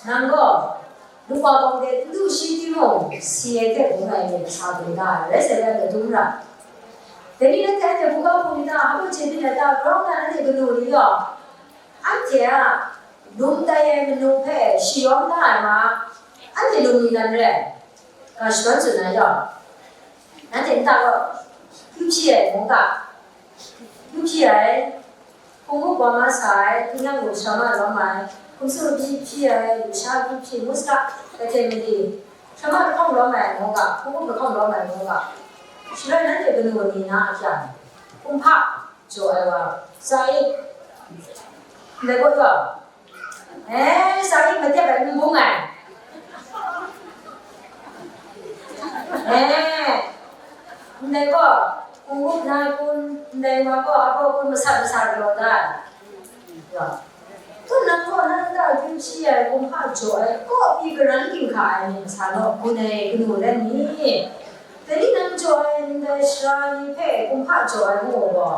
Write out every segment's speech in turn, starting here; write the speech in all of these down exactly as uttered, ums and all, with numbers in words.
Nang gaw, lungwa bawng de n du shi timung, si ai hte bung ai myit sa dum da ai, rai sai rai, madun ra. Dai ni nanhte anhte buga hpung ni ta, hpa chye byin ai ta, grau na nanhte kanu ni gaw, anhte a lum tai ai manu hpe shayawm la ai ma, anhte lum ni nan re, ga shadawn tsun ai yawng, nanhte nta gaw, kyu hpyi ai mungga, kyu hpyi ai, hpung up wa ma sa ai, tingnyang lu sha ma lawm ai, hkum su pyi hpyi ai, lu sha pyi hpyi ngu saga, kahten mali, sha ma lahkawng lawm ai mungga, hpung up lahkawng lawm ai mungga, shaloi nanhte kanu ni na a kyang, kumhpa jaw ai wa, sa i, ndai gaw yaw, e, sa i, matep ai n bung ai, e, ndai gaw, hpung up na kun, ndai wa gaw, a gaw kun masat masat galaw da ai. Ya. Tun nang gaw nang nta kyu hpyi ai kumhpa jaw ai, kaw pyi karan ginhka ai myit masa naw, gun ai kanu rai ni? Dai ni nang jaw ai ndai sara ni hpe kumhpa jaw ai ngu gaw,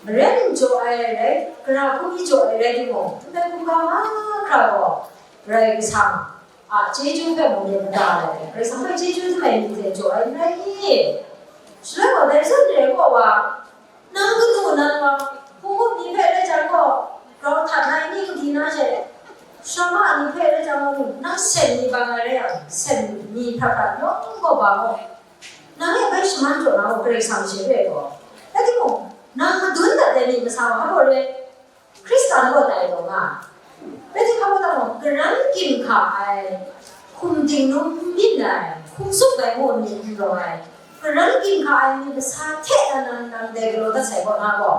maren jaw ai rai, gara hku mi jaw ai rai timung, ndai hkungga mahkra gaw, Karai Kasang a chyeju hpe mung myit mada ai, Karai Kasang hpe chyeju hte myit hte jaw ai n rai i? Shaloi gaw dai zawn re ai kaw wa, nang kanu nan wa, hpung up ni hpe rai jang gaw, grau htat na ai ni gadi na she, sara ma ni hpe rai jang gaw, nang sen ni bang ai rai yang, sen ni hprat hprat yawng gaw ba gaw, nang e bai shaman jaw na gaw, Karai Kasang she re gaw. Rai timung, nang madun dat ai myit masa wa, hpa gaw re, Hkristan gaw dai taw nga ai. Rai timung, hpa gaw, karan ginhka ai, hkum dingnung n byin ai, hkum tsup ai ngu myit n rawng ai, karan ginhka ai myit masa hte nan nang, nang dai galaw dat sai kaw na gaw,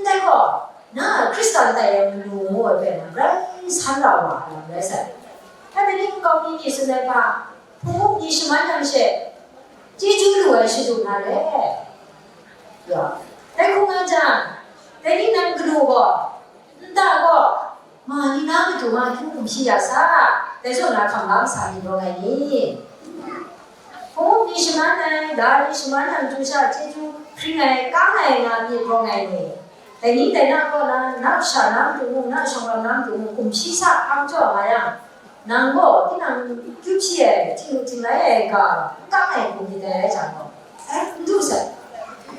ndai gaw, na Hkristan tai ai manu ngu ai hpe nan grai san ra wa ai lam rai sai. Dai ni nkau mi ni tsun ai hpa, hpung up ni shaman yang she, chyeju lu ai shadu na re. Ya. Dai hkung nga jang, dai ni nang kanu gaw, nta gaw, ma ni na matu ma hkyu gumhpraw ya sa, dai zawn na hkam la masa myit rawng ai ni? Hpung up ni shaman ai, la ni shaman ai matu sha chyeju hpring ai, kang ai nga myit rawng ai ni? Dai ni dai na kaw na, na kasha na matu mung, na shawng lam na matu mung, gumhpraw sa hkam jaw nga yang, nang gaw tinang kyu hpyi ai, htingnu htinglai ai ga, n kang ai hku myit dai rai jang gaw, sai n du sai.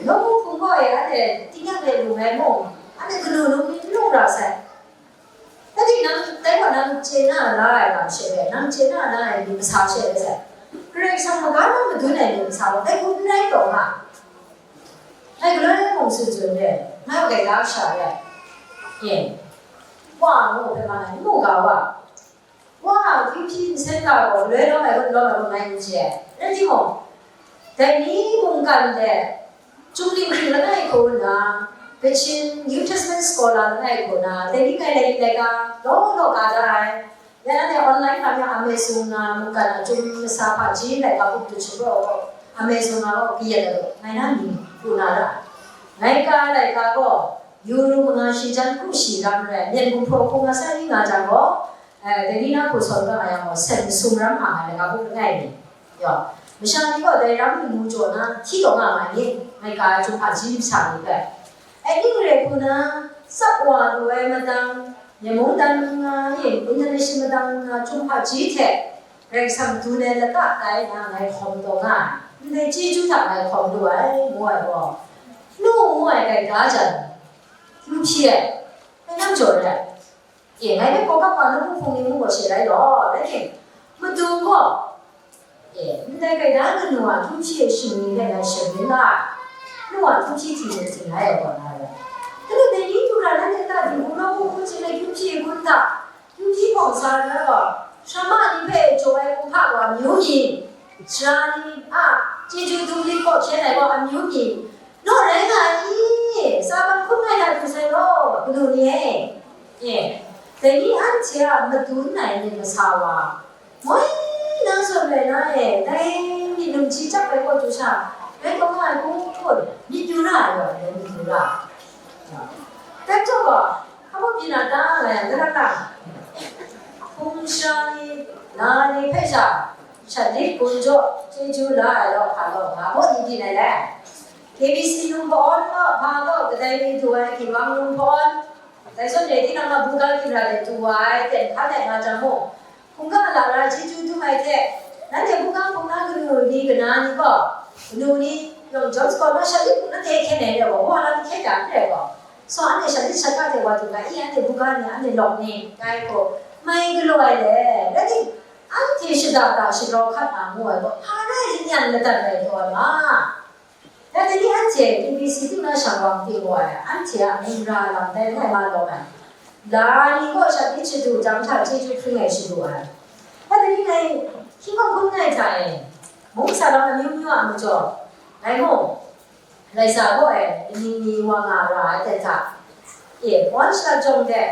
Nawku hpung gaw e, anhte tingnyang de lu ngai mung, anhte kanu num ni n lung ra sai. Rai timung, dai gaw nang chye na la ai lam she rai, nang chye na la ai myit masa she rai sai. Karai Kasang maga na madun ai myit masa gaw, dai hku n rai taw nga. Ngai galoi mung tsun tsun re, ngai wa gaida kasha re. E, wa ngu hpe ma ngai n mu ga wa. Wa, kyu hpyi nsen ga gaw, galoi lawm ai kun lawm ai kun ngai n chye ai. Rai timung, dai ni mungkan de, Chyum Ling Hkring langai hku nna, Kachin New Testament Scholar langai hku nna, dai ni ngai laika laika law law ka da ai. Ya, anhte online hta mung Amazon na mungkan a Chyum masa hpaji laika buk dut shapraw gaw, Amazon na gaw kayat ai, ngai na mying pru na ra ai. Ngai ka ai laika gaw, Euro manga shi jan hku shi lam rai, myen gumhpraw hku nga sai nga jang gaw, eh, dai ni na hku sawn ga nga yang gaw, sen masum ram nga ai laika buk langai ni. Yaw, masha ni gaw dai ram lamu jaw na hti taw nga nga ai ni, ngai ka ai Chyum hpaji masha ni hpe. Ai ning re hku na, tsap wa lu ai madang, myen mungdan mung nga, international madang nga, Chyum hpaji hte Karai Kasang dun ai lata tai na ngai hkawm taw nga ai. Ndai chyeju hta ngai hkawm lu ai, ngu ai gaw, nu ngu ai gaida jan, kyu hpyi ai, ngai nang jaw re ai. E, ngai hpe hkawhkam wa na mung hpung ni mung gaw she rai law, rai timung, madu gaw, e, ndai gaida kanu a kyu hpyi ai shingni hpe ngai sharin la ai, nu a kyu hpyi htingnu htinglai ai gaw na rai. Hkanu dai ni du hkra nanhte ta dinghku nawku hku chye ai kyu hpyi ai kun hta, kyu hpyi hpawng sa ai gaw, sara ma ni hpe jaw ai kumhpa gaw amyu myi, sara ni a chyeju dum lit kaw hpyen ai gaw amyu myi, naw rai nga ai i? Sa ban hkrum ai hta du sai law, kanu ni e. E, dai ni anhte a madun ai myit masa wa, moi nang zawn rai na e, dai myit numji chyap ai kaw du sha, rai kau nga ai kun, myit yu ra ai gaw, dai myit yu ra. Dai majaw gaw, hpa mung byin na ta nga yang, dai na ta? Hpung sara ni, la ni hpe sha, shat lit gun jaw, chyeju la ai law hpa law, nga gaw ni byin ai le? K B C num hpawn gaw, hpa gaw, kadai mi du ai, Ginwang num hpawn, dai zawn e tinang a buga ginra de du ai, ten hkan ai nga jang mung, Hkungga lara chyeju dum ai hte, nanhte hkungga hpung na kanu ni kana ni gaw, kanu ni yawng John Scott na sha lit hpung na hte hkyen ai re gaw, wa la ni hkyen da n re gaw, so anhte sha lit sha ka hte wa du ga i, anhte hkungga ni, anhte lawk ni, ngai hku mai galaw ai le, rai tim, anhte shada da shagrau hkat na ngu ai gaw, hpa rai nyan madat ai taw ai ma. Dai ni anhte T B C ting na shang wang ting gaw ai, anhte a mung ra lam dai langai ma lawm ai. La ni gaw sha lit shadu jang hta chyeju hpring ai shadu ai. Dai ni ngai hkying hkawng hkun ngai hta e, mung salang amyu myu a majaw, ngai mung, laisa gaw e, kaning ni wa nga ra ai dai hta e, pawn shada jawng de,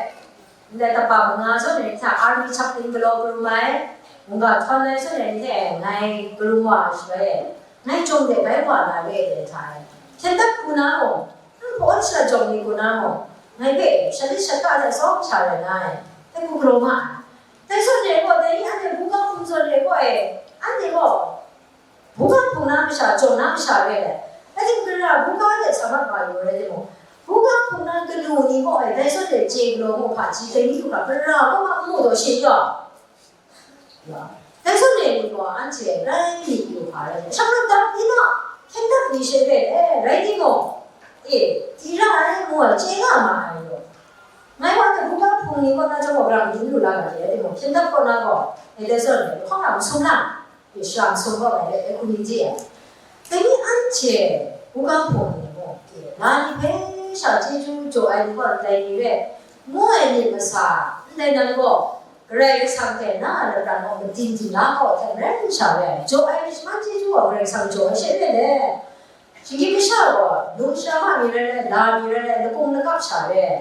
ndai kaba manga zawn e hta army chaplain galaw karum ai, mungga htawn ai zawn e hte ngai karum wa ai shaloi e, ngai jawng de bai wa na re ai dai hta e, hpyen dap hku na mung, nang hpawn shada jawng ni hku na mung, ngai hpe sha lit sha ka hte tsawm sha rai na ai, dai hku galaw ma ai. Dai zawn e gaw, dai ni anhte buga hpung zawn e gaw e, anhte gaw buga hpung na masha, jaw na masha re ai. Rai timung, gara buga de sa mat wa yu rai timung, buga hpung na kanu ni gaw e, dai zawn e chye galaw mu hpaji, dai ni du hkra, gara kaw ma n mu taw she yaw. Dai zawn e ni gaw anhte rai myit yu hpa rai, shang rap dap ni na, hpyen dap ni she re ai, rai timung, e, di ra ai, ngu ai, chye nga ma ai yaw. Ngai wa hte buga hpung ni kaw na chyawm gaw, gara madun lu la ga hte, rai timung, hpyen dap kaw na gaw, e, dai zawn e, hkawng lam sum na, e, shara masum kaw ai, e, hku ni di ai. Dai ni anhte buga hpung ni mung, e, la ni hpe sha chyeju jaw ai ni gaw ndai ni re, ngu ai myit masa, ndai nang gaw, Karai Kasang hte na a lapran gaw madin ding la gaw hte maren sha re ai, jaw ai shaman chyeju gaw Karai Kasang jaw ai she re ai. Shinggyim masha gaw, numsha ma mi rai rai, la mi rai rai, lakung lakap sha re ai.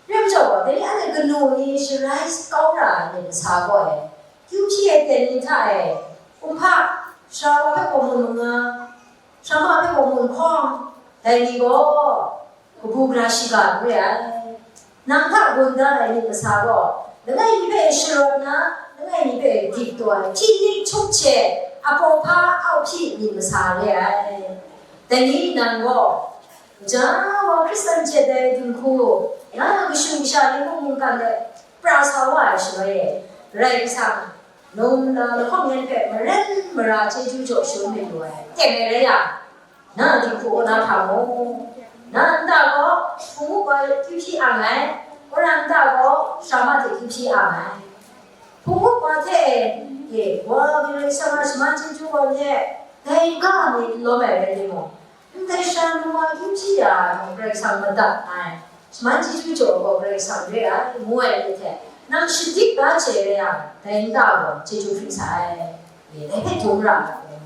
Re majaw gaw, dai ni anhte kanu ni sharai kau ra ai myit masa gaw e, kyu hpyi ai ten ni hta e, kumhpa, sara wa hpe gaw mun manga, sara ma hpe gaw mun hkawng, dai ni gaw, kabu gara shiga n re ai. Nang hta gun da ai myit masa gaw, langai mi hpe sharawt na, langai mi hpe dik taw ai, hti nik htup hte, a paw hpa au hpyi myit masa re ai. Dai ni nang gaw, gaja wa Hkristan jet ai dinghku, na kashu kasha ni mung mungkan de pra sa wa ai shaloi e, Karai Kasang, num na lahkawng yan hpe maren mara chyeju jaw sharum mayu ai, teng ai rai yang, na dinghku kaw na hpa mu? Na nta gaw, hpung upa hte kyu hpyi ang ai, wora nta gaw, sara ma hte kyu hpyi ang ai. Hpung upa hte e, e, wa Karai Kasang a shaman chyeju gaw hte, dai ga mi n lawm ai rai timung, ndai sara num a kyu hpyi ya ai mung Karai Kasang madat ai, shaman chyeju jaw gaw Karai Kasang re ai, ngu ai myit hte, nang shadik da hte rai yang, dai nta gaw chyeju hpring sa ai, e, dai hpe dum ra ai.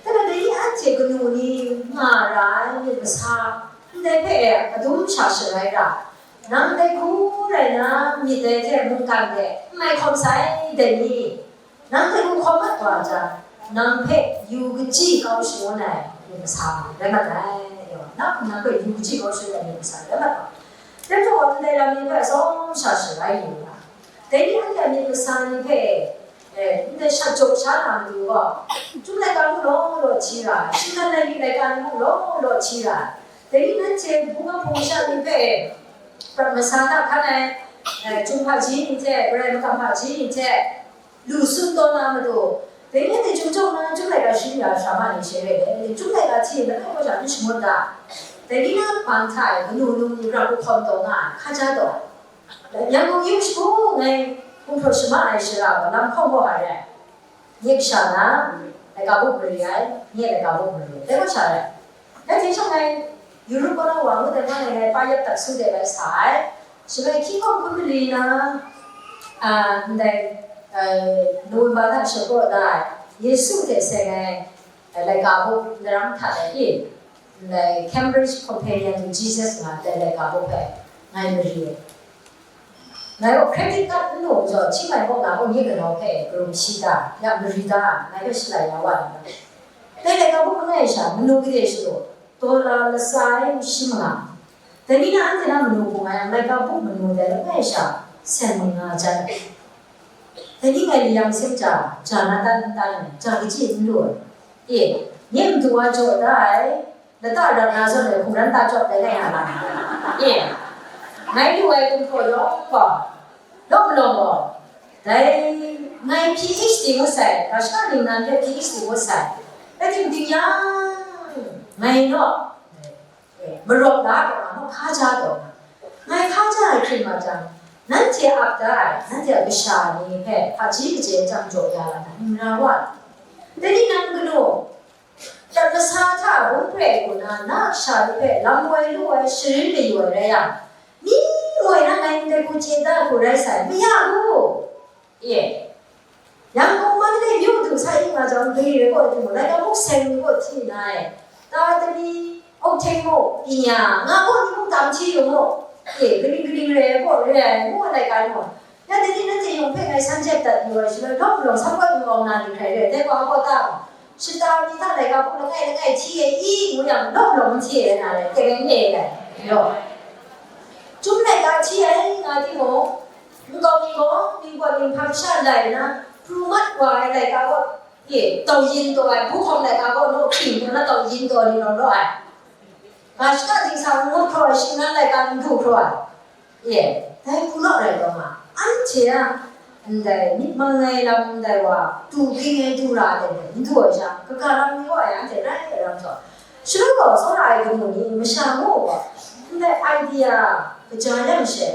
Dai majaw, dai ni anhte kanu ni nga ra ai myit masa, ndai hpe adum sha sharai ra, nang dai hku rai na, myit dai hte mungkan de n mai hkawm sai, dai ni? Nang hte n hkawm mat wa jan, nang hpe yu kaji kau shangun ai myit masa rai mat ai, nang hpe yu kaji kau shangun ai myit masa rai mat wa. Dai hpung gaw, ndai lam ni hpe atsawm sha sharai yu nga, dai ni anhte a myit masa ni hpe, e, ndai sha jaw sha na matu gaw, Chyum laika mung law law hti ra ai, shinggan laika ni mung law law hti ra ai. Dai ni nanhte buga hpung masha ni hpe, prat masa hta hkan ai, e, Chyum hpaji ni hte, Karai makam hpaji ni hte, lu tsun taw na matu, dai ni hte Chyum jaw na, Chyum laika shing ya sara ma ni she re ai, Chyum laika hti langai kaw sha n shangut da. Dai ni na hpang hta e kanu num ni rap hkawm taw nga ai, hkaja taw ai. Yangon yu shagu ngai gumhpraw shama ai shara gaw lam hkawng gaw hpa re ai. Nye kasha na, laika bup mari ai, nye laika bup mari ai, dai gaw sha re ai. Dai hte shawng ngai, Europe kaw na wa ngut ai, ngai, ngai pa yap dak su de bai sa ai. Shaloi hkying hkawng hkun mali na, a, ndai, a, November hta shapraw da ai, Yesu hte seng ai, a, laika bup daram hta e, ndai Cambridge Companion to Jesus nga ai laika bup hpe ngai mari ai. Ngai gaw credit card n lu majaw, Chiang Mai kaw na gaw nye kanau hpe karum shi da, ya mari da, ngai hpe shalai ya wa ai. Dai laika bup langai sha, manu gade shadu, dollar latsa ai shi manga. Dai ni na anhte na manu hpung nga yang, laika bup manu dai langai sha, sen manga jan ai. Dai ni ngai layang seng ja, ja na tan n tan, ja kaji n lu ai. E, nye madu wa jaw da ai, lata ram na zawn ai hkungran ta chyawp tai ngai nga na. E, ngai lu ai gumhpraw yawng gaw, law malawng gaw, Dai ngai P H D ngut sai, ga shaka ningnan hpe P H D ngut sai. Rai timung, ding yang, ngai naw, marawp la ai ma, hkaja taw na, ngai hkaja ai hkring ma jang, nanhte ap da ai, nanhte a kasha ni hpe hpaji kaje jang jaw ya la na, n ra wa. Dai ni nang ganu, Prat masa hta bung hpre ai hku na, na kasha ni hpe lam woi lu ai, sharin mayu ai rai yang, mi woi na ngai ndai hku chye da hku rai sai, maya u. Ye. Yang gaw Mandalay myu du sa yu nga jang, gari rai gaw, laika muk seng ni gaw hti na ai, ta tali, auk hteng muk, byinya, nga gaw ni muk tam hti yu mu. Ye, kaning kaning rai gaw, rai ai, mu ai laika ni gaw. Ya, dai ni nanhte yawng hpe ngai san jep dat yu ai shaloi, lawm lawm sa poi n awng na ni hkrai re ai, dai wa gaw ta, shata ni hta laika hku langai langai hti ai i, ngu yang, lawm lawm n hti ai na rai, teng ai n re ai, law. Chyum laika hti ai nga timung, nkau mi gaw, ningpawt ninghpang sha lai na, pru mat wa ai laika gaw, e, tau yin taw ai, bu hkawm laika gaw, naw hkring taw na tau yin taw ni rawng raw ai. Ga shaka dingsa n ngut hkraw ai, shingran laika n du hkraw ai. E, dai hku naw rai taw nga, anhte a ndai myit mang ai lam ndai wa, du ging ai du ra ai hte n du ai sha, kaga lam ni gaw ai anhte rai ai ram taw, shaloi gaw tsawra ai kanu ni masha ngu gaw, ndai idea kaja yang she,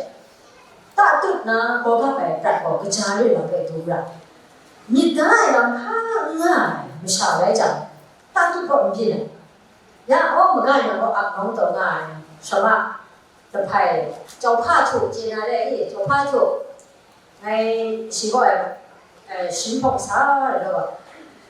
ta tut na gaw gap ai prat gaw kaja re na hpe du ra. Myit da ai lam hpa n nga ai masha rai jang, ta tut gaw n byin ai. Ya, aw, maga yang gaw ap nawng taw nga ai, shawng a, lahpai, jauhpa htu, chye na re i, jauhpa htu, ngai shi gaw ai, eh, shin hpawng sa ai law,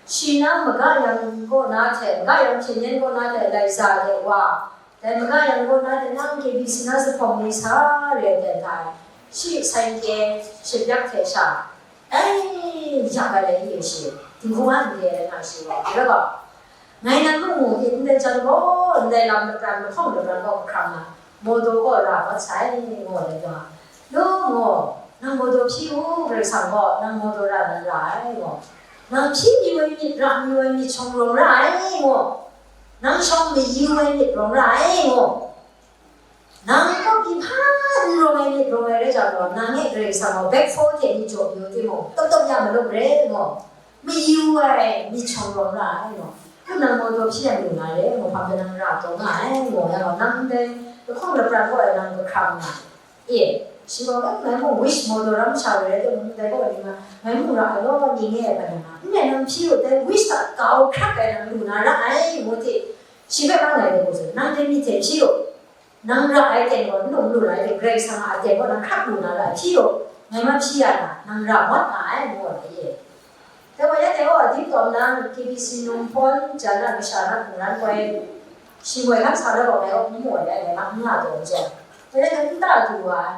shi na maga yang kaw na hte, maga yang hpyen yen kaw na hte, lai za de wa, dai maga yang kaw na hte, nang K B C na zuphpawng ni sa re ai hta, shi sain kye shapyak hte sha, ai, yak ai lai i, shi, dinghku nga n de ai na shi gaw, rai gaw, Ngai nang nu mu, ndai jan gaw, ndai lam lapran, lahkawng lapran gaw hkrang na, mawdaw gaw ra mat sai, ngu ai dai gaw, lu mu, nang mawdaw hpyi u, Karai Kasang gaw nang mawdaw ra nan ra ai, ngu. Nang hpyi mi woi myit, ra mi woi myit shawng rawng ra ai, ngu. Nang shawng mayu ai myit rawng ra ai, ngu. Nang kaw pyi hpa n rawng ai myit rawng ai rai jang gaw, nang e Karai Kasang gaw backfall hte ni jaw yu timung, tawp tawp ya malum re, ngu. Mayu ai myit shawng rawng ra ai, ngu. Hku nang mawdaw hpyi ai lu na re, ngu, hpa hpe nang ra taw nga ai, ngu, ya gaw, nang ndai lahkawng lapran gaw nang kahkram nga ai. E, shi gaw, ngai mung wish mawdaw ram sha ai rai timung, dai gaw ni nga, ngai mung ra ai gaw, ni nge ai hpa nang nga. N rai, nang hpyi u, dai wish hta kau hkrak ai nang lu na ra ai, ngu hte, shi hpe ma ngai dai gaw, nang dai myit hte hpyi u. Nang ra ai aten gaw, n lu lu na ai, Karai Kasang a aten gaw nang hkrak lu na ra ai hpyi u, ngai ma hpyi ya na, nang ra mat nga ai, ngu ai e. Dai wa ya dai gaw, dingtawm na, K B C num hpawn, jan na, masha na, hkungran koi, shi moi hkan sa na gaw, ngai gaw n mu ai, ngai ma n nga taw n jaw. Dai rai nta du wa ai,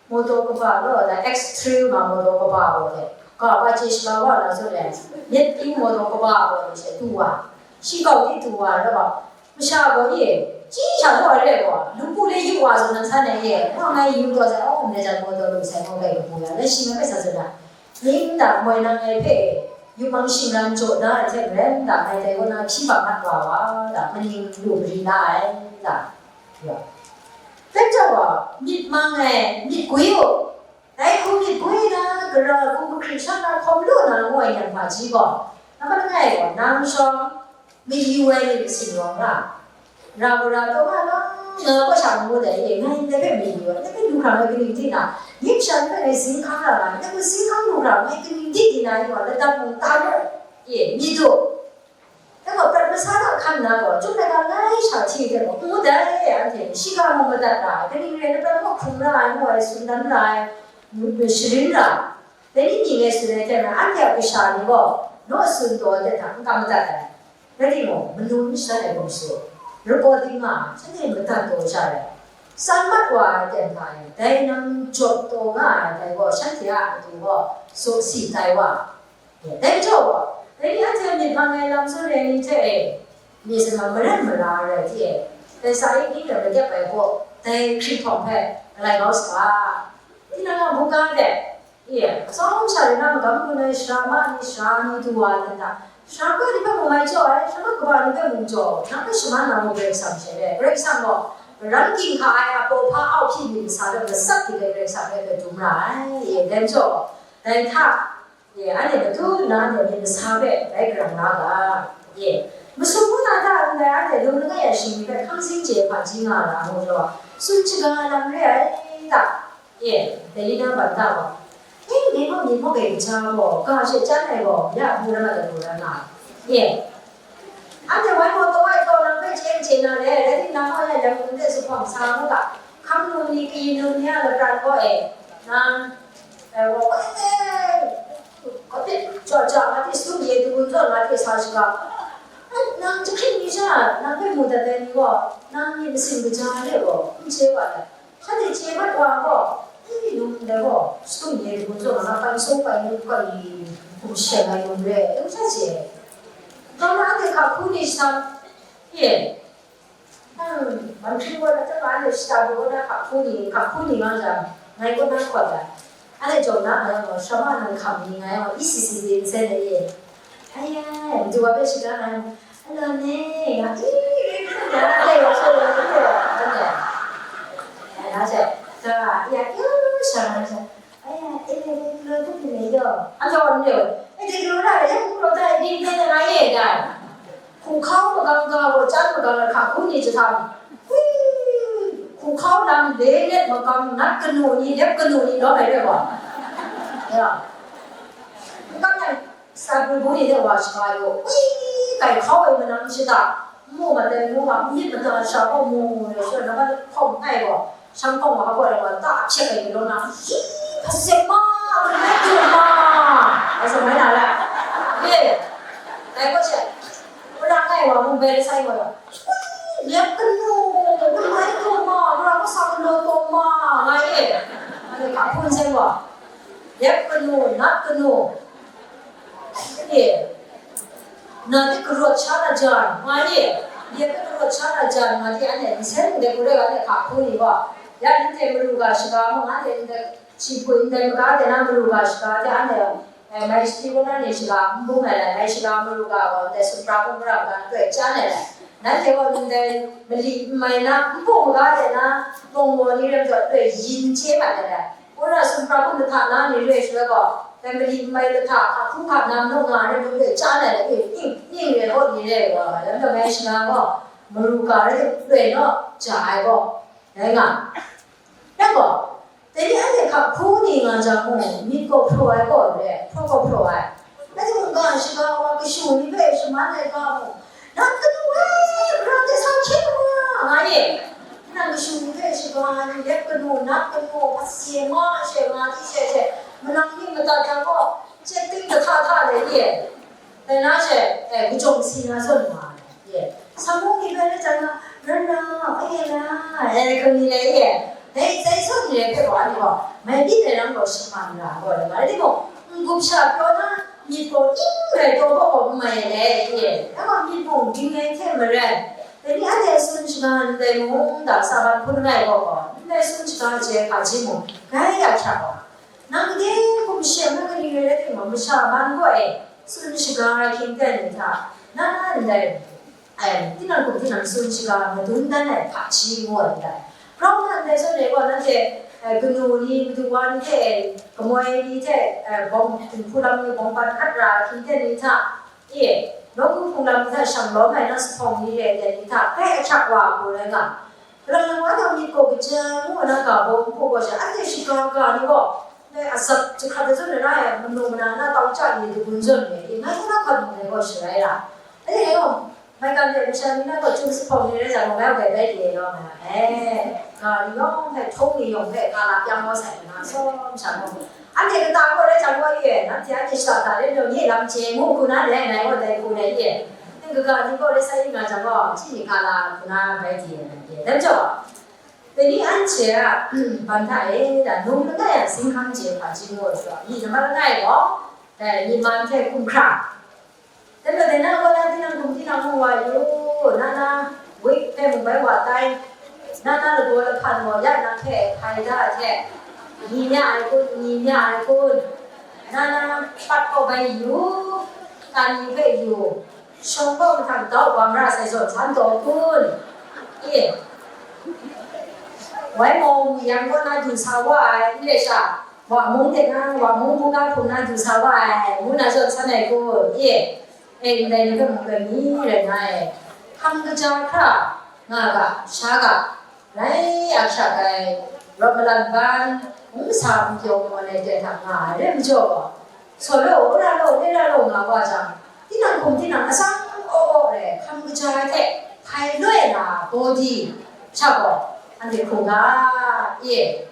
mawdaw kaba gaw, dai X Trail ma mawdaw kaba gaw, dai, ga ba chye shaga wa na zawn e, myit pyi mawdaw kaba gaw, dai she du wa, shi gau di du wa, dai gaw, Masha gaw e, chyi sha gaw re gaw, lungpu le yu wa zawn nan san ai e, ngai yu taw sai, aw, ndai jan gaw taw lu sai, ngai bai kabu ya, ngai shi ngai bai sa zawn ai. Ning nta moi nang ngai hpe, yupmang shingran jaw da ai hte maren nta, ngai dai kaw na hpyi bang mat wa wa, da, maning lu mari la ai, da, ya. Dai majaw gaw, myit mang ai, myit gwi u, Dai hku myit gwi na, gara hku mahkring sha na hkawm lu na ngu ai yang hpaji gaw, nampat langai gaw, nang shawng mayu ai myit masin rawng ra, ra gaw ra taw nga, nga gaw sha ngu dai e, ngai ndai hpe mayu ai, ndai hpe lu hkrang ai kaning di na, myit sha ndai hpe ngai zing hkang ra nga, ndai hpe zing hkang lu hkrang ai kaning di di na, yu wa, ladat mung ta lu, e, myit du. Dai gaw, prat masa na hkan na gaw, chyum laika ngai sha hti hte gaw, ngu dai, anhte shiga mung madat ra ai, kaning rai nna, prat gaw hkrung ra ai, ngu ai, tsun dan ra ai, sharin ra ai. Dai ni ni ngai tsun ai hte maren, anhte a kasha ni gaw, naw tsun taw ai hte hta n kam madat ai. Rai timung, manu n shadan ai hkum su, recording nga ai, shanhte madat taw sha ai. San mat wa ai ten hta e, dai nang jawt taw nga ai, dai gaw, shanhte a matu gaw, sawsi tai wa ai. Dai majaw, dai ni anhte myit mang ai lam tsun ai ni hte e, myit sumsing maren mara rai hte e, dai sa ning rai makyep ai gaw, dai hkrihtawng hpe galai kau saga. Tinang a buga de, e, atsawm sha rai na, magam gun ai sara ma ni, sara ni du wa ai hta, sara kawai ni hpe mung mai jaw ai, sara kaba ni hpe mung jaw, nang hpe shaman na mu Karai Kasang she re. Karai Kasang gaw, karan ging hka ai a paw hpa au hpyi myit masa hpe matsat dik ai Karai Kasang rai hpe dum ra ai. E, dai majaw, Dai hta, e, anhte matu nna anhte myit masa hpe bai karang la ga, e, masum mung na hta ndai anhte lung langai a shingni hpe hkang zing chye hpaji nga ra ai majaw, tsun shaga ai lam re ai ta? E, dai ni na ban ta gaw, e, ngai gaw myit mawk e kaja gaw, ga she chyam ai gaw, ya bu rai mat ai gaw rai nga ai. E, anhte wai gaw taw ai gaw nang hpe chye n chye na re, rai timung, nang gaw ya yang hkum hte zuphpawng sa ngu ga, hkam nu ni, kayin nu ni a lapran gaw e, nang, e, gaw, e, Kaphit jaw jaw, ngai hte sadu ye, dagun zawn ngai hte sa shaga. Ai, nang jahkring mi sha, nang hpe mu dat ai ni gaw, nang myit masin kaja re gaw, n chye wa ai. Shanhte chye mat wa gaw, i, num ndai gaw, sadu ye, dagun zawn ngai hpe sung pai mu, pai hkum sha ai num re, n sha chye. Nang na hte hka hku ni shang, ye, Nang, man hkring gaw na, taba anhte shata du gaw na, hka hku ni, hka hku ni nga jang, ngai gaw na hkawt ai. Anhte jaw na nga yang gaw, shama nang hkam ni nga yang gaw, isi si di nsen ai e. Aya, madu wa hpe shaga nga yang, "Alo ne, nga i, i, i, nga ai wa so le, i, i, i, i, na she, ka, ya, yu, sha, na she, Aya, e, e, e, galaw tup ni le yaw. Anhte gaw n re ai. E, de galaw na re, ya, galaw da, e, de, de, de, nga ye, da. Hku hkau magang ga gaw, chyam magang ai hka hku ni jahtam. Hui! Hku hkau lam le let magang, nat kanu ni, lep kanu ni lawm ai re gaw. Ya. N kam yang, sa bun bun ni de wa shaga yaw. Hui! Kai hkau ai manang shada. N mu mat ai ngu ma, myit mada sha gaw mu mu re, sha na ma hkawng ai gaw. Shang hkawng wa hkawng wa ta hpyak ai galaw na, hi, hpasek ma, hpasek ma, ai sa mai na la. Ye, dai gaw she, wora ngai wa mung bai sai wa, lep kanu, wora ngai taw ma, wora kasa galaw taw ma, nga ye. Ani ka hpun sai wa, lep kanu, nat kanu, Ye, na de karawt sha na jan, nga ye, ye de karawt sha na jan, nga de anhte nsen ndai gaw rai anhte hka hku ni gaw, ya anhte maru ga shaga mung, anhte ndai, shi hpui ndai maga de na maru ga shaga de anhte, eh, mai shati kaw na ni shaga n bung ai lai, mai shaga maru ga gaw ndai sumra hkrum mara ga n toi chyan ai lai. Nanhte gaw ndai mali n mai na, n bung maga de na, bung gaw ni ram zaw toi yin chye mat ai lai. Wora sumra hkum lahta na ni re ai shaloi gaw, dai mali n mai lahta, hka hkungga nam naw nga ai rai mung de, chya na ai ning, ning re gaw ni re ai gaw, lam taw ngai shana gaw, maru ga rai loi naw ja ai gaw, rai nga. Rai gaw, dai ni anhte hka hku ni nga jang mung, myit gaw hpraw ai gaw re, hpraw gaw hpraw ai. Rai timung, ga shaga wa kashu ni hpe shaman ai ga mung, nat kanu e, Karai Kasang hkyen wa, nga e. Nang kashu ni hpe shaga ni, lep kanu, nat kanu, hpasye ma she, nga di she she, manang ni madat yang gaw, chye ting kahta hta de ye. Dai na she, e, kajawng si na zawn nga ai. Ye. Samu ni hpe rai jang na, ran na, e na, e, hkrum ni le ye. Dai, dai zawn ni le hpe gaw, anhte gaw, mai byin ai lam gaw shaman ra gaw, rai timung, n-gup sha pyaw na, myit gaw ning rai taw gaw gaw n mai ai le, ye. Dai gaw myit mung ding ai hte maren, dai ni anhte tsun shaga ndai mung, dang sa ban hpun langai gaw gaw, ndai tsun shaga ai hpaji mung, grai ya hkyak wa. Nang de hkum she na kaning rai rai timung, masha man gaw e, tsun shaga ai hkying ten ni hta, na na ndai, Ai, tinang hkum tinang tsun shaga madun dan ai hpaji ngu ai ndai. Grau na ndai zawn e gaw, nanhte, eh, kanu ni, madu wa ni hte, kamoi ni hte, eh, bawng, hku lam ni bawng bat hkat ra ai hkying ten ni hta, e, nawku hpung lam ni hta shang lawm ai na zuphpawng ni re ai ni hta, grai ahkyak wa ai hku rai nga. Kalang lang wa na myit gaw kaja ngu na ga baw n hpaw gaw sha, anhte shaga ga ni gaw, ndai atsat jahkrat ai zawn e ra ai, manu mana na tau ja ni dagun zawn ni, e, ngai hta na hkawt ndai gaw sharai ra. Anhte gaw, Maigan de masha ni na gaw, chyum zuphpawng ni rai jang, ngai bai bai de law nga ai. Ga ni yawng hpe, htung ni yawng hpe, ga la pyang maw sai, na sawm sha gaw. Anhte kata gaw rai jang gaw ye, nanhte anhte shata hta rai nau, nye lam chye ngu hku na, dai ngai gaw dai hku na ye. Ning kaga ni gaw rai sa yu nga jang gaw, chyi ni ga la hku na bai de na ye. Dai majaw, dai ni anhte a, ban hta e, da, num langai a, singhkang chye hpaji ngu ai, myit nambat langai gaw, dai, myit man hte hkumhkrang. Dai majaw dai na gaw na tinang hkum tinang hkum wa yu, na na wik hpe mung bai wa tai, na na lagaw lahpan gaw ya nang hpe hpai da ai hte, ni mya ai kun, ni mya ai kun, na na pat gaw bai yu, kan ni hpe yu, shawng gaw mahtang dau wa mara sai zawn san taw kun? E, wai maw, mu yang gaw na du sa wa ai, n re sha? Wa mung de na, wa mung bungga hpung na du sa wa ai, ngu na zawn san ai kun, e, e, ndai ni hpe mung rai mi rai nga ai. Hkam kaja hkra nga ga, sha ga, rai a sha ai, rawt malan ban, n sa n pyaw n wan ai de hta nga ai, rai majaw gaw, saw law, wora law, lera law nga wa jang, tinang hkum tinang atsam aw aw ai, hkam kaja ai hte hpai loi na bawdi sha gaw, anhte hkungga, e,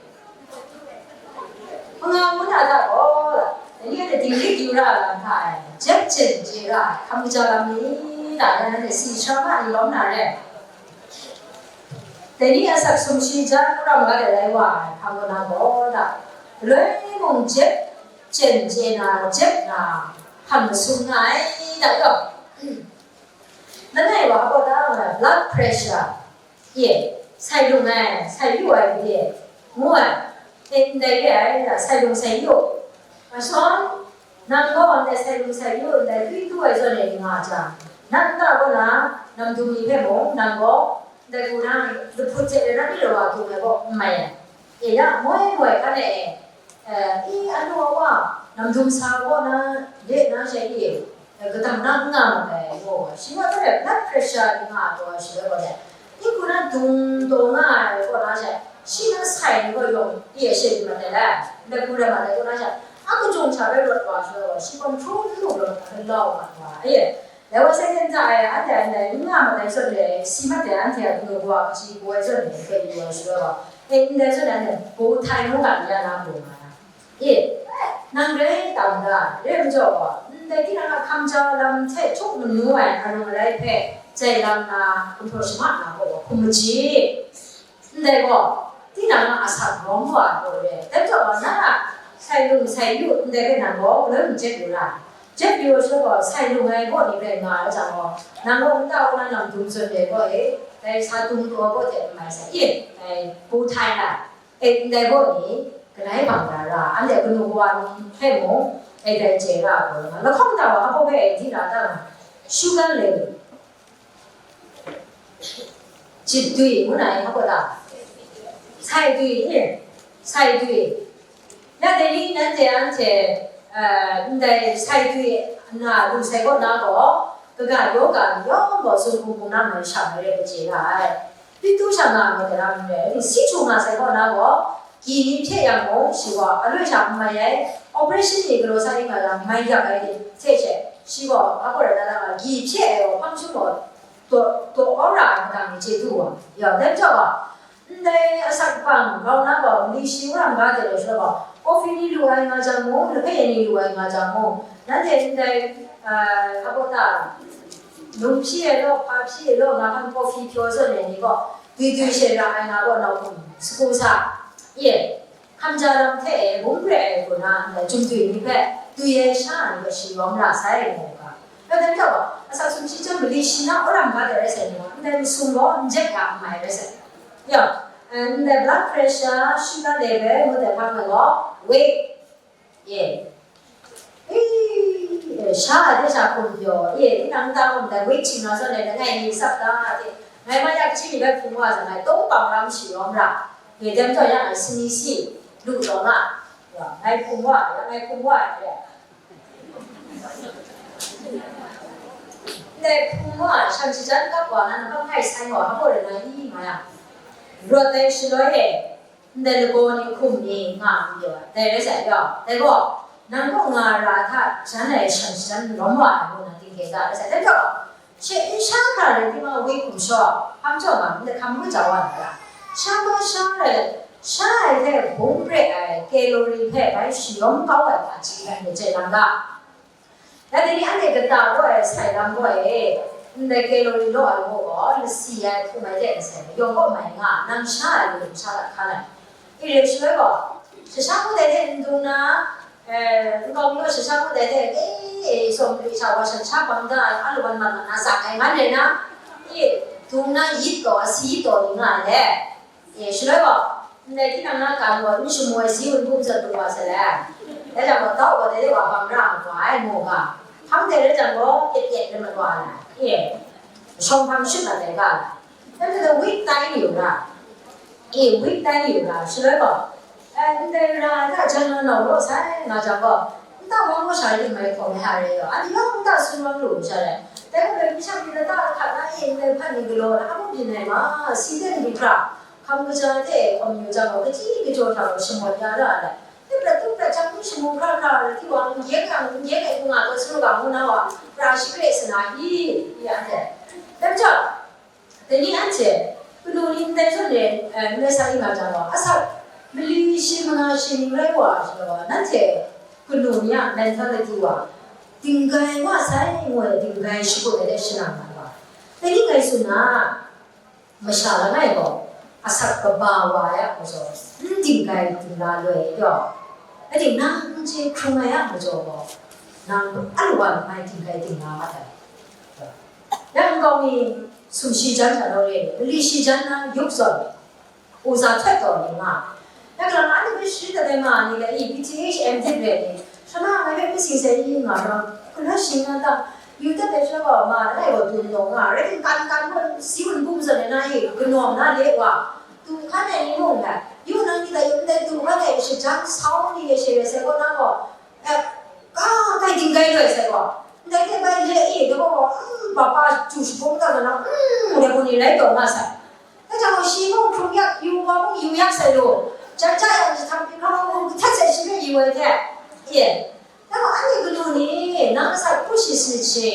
Hpanga ngu na hta gaw, dai ni anhte dinglik yu ra ai lam hta e, jep jen chye ra ai hkam kaja lam ni ta, ya nanhte si shara ma ni lawm na re ai. Dai ni asak sumshi jan wora maga de lai wa ai hpang kaw na gaw, da, galoi mung jep jen chye na, jep na, hpang masum nga ai, da, yaw. Langai wa gaw da, blood pressure, ye, sai lung ai, sai yu ai, ye, ngu ai, e, ndai re ai, da, sai lung sai yu. Asawn, nang gaw ndai sai lung sai yu, ndai twi tu ai zawn e nga jang, nang nta kaw na, namdum ni hpe mung, nang gaw, ndai hku na, lahput hte na ni rawa dung ai gaw, n mai ai. E, ya, moi moi, kan e, e, i, anu awa, namdum sa gaw na, de na, shai i, e, kadang na n nga mat ai, gaw, shi wa tare blood pressure ni nga ai gaw, shi wa gaw, i, hku na dung taw nga ai gaw na, shai, shi na sai ni gaw yawng, i, e, shai di mat ai la, ndai hku rai mat ai gaw na, shai, a kajung hta rai rawt wa, shi wa gaw, shi gaw hkru n lu rawt, n lau mat wa, e, Dai wa sai hten hta e, anhte a ndai n nga mat ai zawn e, si mat ai anhte a kanu kawa kaji kaw ai zawn e, hpe yu ai shaloi gaw, e, ndai zawn e, anhte bawhtai ngu ga ni ya na bawng nga ai. E, nang rai tam ga, rai majaw gaw, ndai tinang a hkam ja lam hte htuk manu ai arung arai hpe jai lam na, gumhpraw shamat na gaw, hkum maji. Ndai gaw, tinang a asak rawng wa ai gaw re ai. Dai majaw gaw, na a sai lung sai yu ndai hpe nang gaw, galoi mung jep yu ra ai. Jep yu ai shaloi gaw, sai lung ai gaw ni rai nga ai jang gaw, nang gaw nta kaw na namdum zawn re gaw e, dai sa dung taw gaw hte n mai sai, e, dai bu htai na, e, ndai gaw ni, galai bang da ra, anhte kanu kawa ni hpe mung, e, dai chye ra ai gaw, lahkawng nta wa, a gaw hpe, e, di na ta nga, shuga le, Jit dwi ngu na i, hpa gaw ta? Sai dwi ni, sai dwi. Ya dai ni nanhte anhte, eh, ndai sai dwi na lu sai kaw na gaw, kaga yoga ni yawng gaw sung hkung hkung na mai sha mai rai chye nga ai. Pi tu sha nga ai dai lam n rai, si htu nga sai kaw na gaw, Gyi ni hpye yang mung, shi gaw aloi sha n mai ai, operation ni galaw sa ning nga yang mai yak ai ni hte she, shi gaw a gaw rai na na nga, gyi hpye ai gaw hpang chyum gaw daw, daw ra ai madang ni chye du wa, ya, dai majaw gaw, ndai asak bang grau na gaw, mali shi wora n ga de law shaloi gaw, coffee ni lu ai nga jang mung, lahpe ni lu ai nga jang mung, nanhte ndai, a, a gaw ta, nung hpyi ai law, hpa hpyi ai law, nga hkan coffee pyaw zawn ai ni gaw, dwi dwi she ra ai nga gaw, nau hkum sagu sa, ye, Hkam ja lam hte e bung re ai hku na, ndai chyum dwi ni hpe dwi ai sha ni hpe shi yawm ra sai, ngu ga. Rai dai majaw, asak sumshi chyam mali shi na wora n ga de rai sai ni gaw, ndai masum gaw n jep ya n mai rai sai. Yaw, eh, ndai blood pressure, sugar level, ngu dai hpang ai gaw, weight, ye. Ih, sha a de sha hkum pyaw, ye, tinang nta hkum dai weight hting na zawn e, langai mi tsap da, de, ngai ma ya hkying ni bai hpung wa sa, ngai tawng pang lam shi yawm ra. Ye, dai majaw ya ngai sani si, lu taw nga, ya, ngai hpung wa, ya, ngai hpung wa, ya. Ndai hpung wa, shan shajan kap wa, na, na bang hkai sai wa, hpa gaw rai na i, nga ya. Rawt ai shaloi e, Ndai lagaw ni hkum ni nga n pyaw ai, dai rai sai, yaw, dai gaw, nang kaw nga ra hta jan ai shan shajan lawm wa ai ngu na ting hkye ga rai sai, dai gaw, she n sha hkra rai timung, wi hkum shaw, hpang jaw nga, ndai hkam ngu jau wa na ra, sha gaw sha rai, sha ai hte bung pre ai, calorie hpe bai shayawm kau ai hpaji rai, ndai chye lam ga. Dai ni anhte kata gaw e, sai lam gaw e, ndai calorie law ai gaw, lasi ai, hkum ai de masai, yawng kaw mai nga, nang sha ai lam sha dat hkan ai. I re shaloi gaw, shasha ngut ai hte n dung na, eh, nkau mi gaw shasha ngut ai hte, e, e, sawm lu sha wa shan sha bang da ai, a lawan mat mat na sak ai ngan rai na, e, dung na yit taw, asi yit taw ni nga ai le. E, shaloi gaw, ndai tinang na kan gaw, n shamu ai si wun bum zawn lu wa sa le. Dai jang gaw, dau gaw, dai de wa bang ra ai wa ai, mu ga. Hpang dai rai jang gaw, pyet pyet rai mat wa ai. E, shawng hpang shut mat ai ga. Dai gaw, week tai ni u ga. E, week tai ni u ga. Shaloi gaw, Ndai ra ai hta jan na nau law sai nga jang gaw, nta wang law sha yin mai hkawm ai hta rai yaw, anhte yawng nta sun wang lu sha rai. Dai gaw bai mi shang ni lata hkat na e ndai hpan ni galaw na hkam byin ai ma, si de ni hkra, hkam kaja hte hkawm yu jang gaw, kachyi kachyaw hta gaw shamawt ya ra ai. Tup rat tup rat jang ni shamu hkra hkra rai, ti wang n gyeng yang n gyeng ai hku nga taw, su ga ngu na wa, pra shakre sana i, i anhte. Dai majaw, Dai ni anhte, kanu ni ndai zawn e, eh, ndai sa ing nga jang gaw, asak, mali shi manga shi ning rai wa, shi gaw, nanhte kanu ni a mentality wa, dinggai wa sai, ngu ai dinggai shakut ai de shanang na wa. Dai ni ngai tsun na, masha langai gaw, asak kaba wa ai a majaw, n dinggai dingla loi ai yaw, ating nang n chye hkrung ai a majaw gaw, nang a lu wa langai dinggai dingla mat ai. Yang nkau mi sumshi jan hta law re, mali shi jan na yup zawn, uza htet taw ni nga. Yang galang anhte hpe shi dat ai ma ni le, i, B T H M dit re ni, shana ngai hpe mi sing sai i nga rawng, hkun hta shing na ta, yu dat ai sha gaw ma, langai gaw dun taw nga, rai ting kan kan gaw, si wun bum zawn ai na i, kanawm na le wa, du hkan ai ni mung dai, yu nang ni dai yu ndai du hkan ai shajan sau ni e she rai sai gaw na gaw, eh, ka kai dinggai loi sai gaw, ndai hte bai le e, dai gaw, mm, papa chu shabaw da na, mm, dai gaw ni rai taw nga sai. Dai jang gaw shi mung hkrung yak, yu wa mung yu yak sai lu, jan ja yang jahtam pyi hkra mung hkra htet sai shi hpe yu ai hte, e, dai gaw anhte kanu ni, nang asak hku shi sanit shi,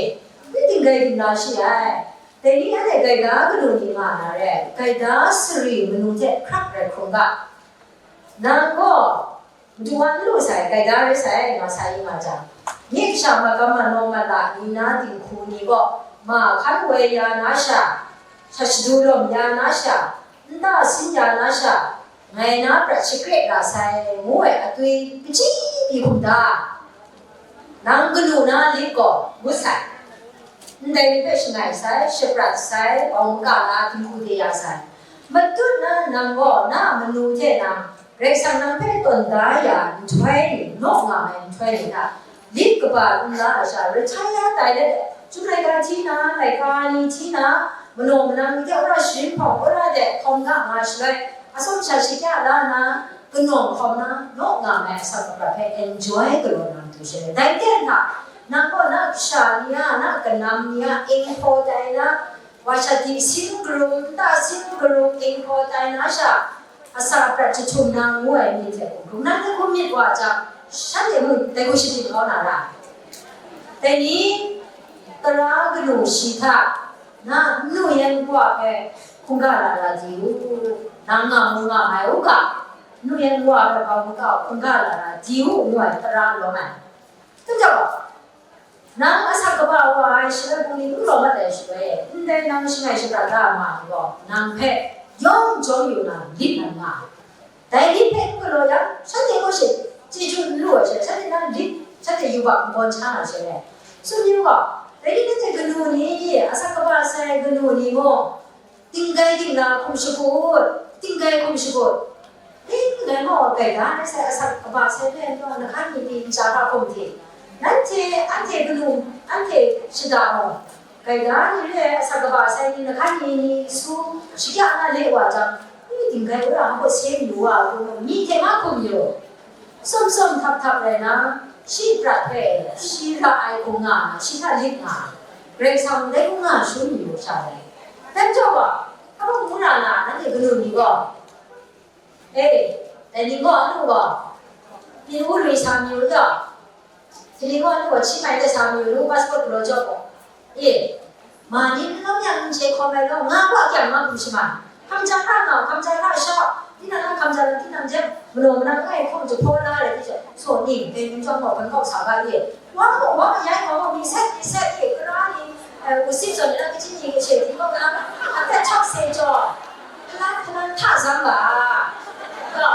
n dinggai dingla shi ai. Dai ni anhte gaida kanu ni nga na re, gaida sari manu hte hkrak rai hkrung ga. Nang gaw, Madu wa n lu sai, gaida rai sai, nga sa i nga jang, nye kasha magam manawng mala ni na dinghku ni gaw, ma hkan woi ya na sha, sha shadu lawm ya na sha, nta sin ya na sha, ngai na prat shakre la sai, ngu ai atwi kachyi pyi hkum da. Nang kanu na lit gaw ngut sai, ndai ni hpe shangai sai, shaprat sai, bawng maka la dinghku de ya sai. Matut na nang gaw na a manu hte na Karai Kasang nang hpe tawn da ya nhtoi ni, naw nga ai nhtoi ni hta, lit kaba n la ai sha, retire tai let, chyum laika hti na, laika ni hti na, manaw manang ni hte wora sharin hpawng, wora de hkawm ga nga shaloi, atsawm sha shakya la na, kanawng hkawm na, naw nga ai asak aprat hpe enjoy galaw na matu shaloi. Dai ten hta, nang gaw na kasha ni a, na kanam ni a, inghpaw tai na, wa sha di sin garum, nta sin garum, inghpaw tai na sha, asak aprat jahtum na ngu ai myit hte hkungkung, nang dai hku myit wa jang, shanhte mung dai hku shading kau na ra ai. Dai ni, tara kanu shi hta, na nnu yan wa hpe hkungga lara di u, nang nga mu nga mai u ga, nnu yan wa hpe hkau hkungga lara di u, ngu ai tara lawm ai. Dum jau, nang asak kaba wa ai shaloi bungli n rawng mat ai shaloi, ndai nang shangai shaprat da ai ma ni gaw, nang hpe yawng jawng yu na lit na nga ai. Dai lit hpe n galaw yang, shanhte gaw she chyeju n lu ai shaloi, shanhte na lit, shanhte yubak n gawn sha na shaloi, tsun yu gaw, dai ni nanhte kanu ni, asak kaba sai kanu ni gaw, Tinggai dingla hkum shakut, tinggai hkum shakut. Tinggai gaw gaida rai sai, asak kaba sai hpe n taw, lahkan ni pyi n chya hkra hkum hte, nanhte, anhte kanu, anhte shada gaw, gaida ni re ai asak kaba sai ni lahkan ni ni su shakya na le wa jang, ni tinggai wora hpe se mayu wa, myi hte ma hkum yu. Sawm sawm htap htap rai na, shi prat hpe, shi ra ai hku nga, shi hta lit nga, Karai Kasang ndai hku nga shangun yu sha ai. Dai majaw gaw, hpa mung mung ra na, nanhte kanu ni gaw, e, dai ni gaw, anu gaw, byin wu lui sa mayu gaw, Hpyi gaw, lu gaw, hti mai de sa mayu, lu passport galaw jaw gaw, e, ma ni n lawm yang n chye hkawm ai law, nga gaw, a kyang nga hkum shaman. Hkam ja hkra nga, hkam ja hkra sha, tinang na hkam ja lam, tinang jem, manaw manang langai hkawm jahpaw la ai, rai di jaw, saw ning, dai ning chyawm gaw, ban kau sa ga ye. Wa gaw, wa gaw, yai gaw, mi sat, mi sat, ye, kara ni, eh, wusit zawn ni na, kachyi ni, kashe di gaw, na, a pet chap se jaw, hkalan, hkalan hta zang ga, ga,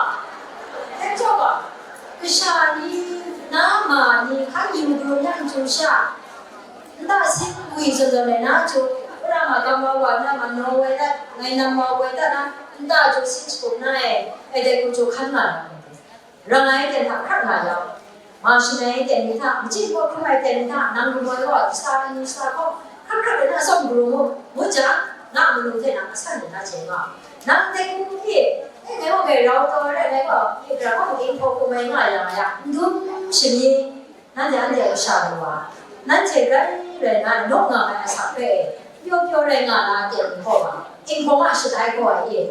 dai jaw gaw, Kasha ni, na ma ni, hkan yu bru yang chyu sha, nta sin gwi zawn zawn ai na chyu, wora ma gam wa wa na ma naw wai dat, ngai nam wa wai dat na, nta chyu sin shakum na e, ai dai hku chyu hkan nga ai. Rang ai ten hta hkrat nga yang, ma shangai ai ten ni hta, machyin hpaw hkrum ai ten ni hta, nang rum ai wa, kasa ni kasa hkawm, hkrat hkrat ai na atsawm garu mu, ngut jang, nga manu hte nang asan ni na chye nga. Nang dai hku hpe, E, ngai gaw grai rau taw ai, ngai gaw, e, gara gaw, e, hpaw hkum ai nga ya, ya, n dum shani, nanhte, anhte a kasha ai wa, nanhte rai rai na, naw nga ai asak hpe, pyaw pyaw rai nga na, aten ni gaw ma, e, hpaw ma shatai gaw ai, e,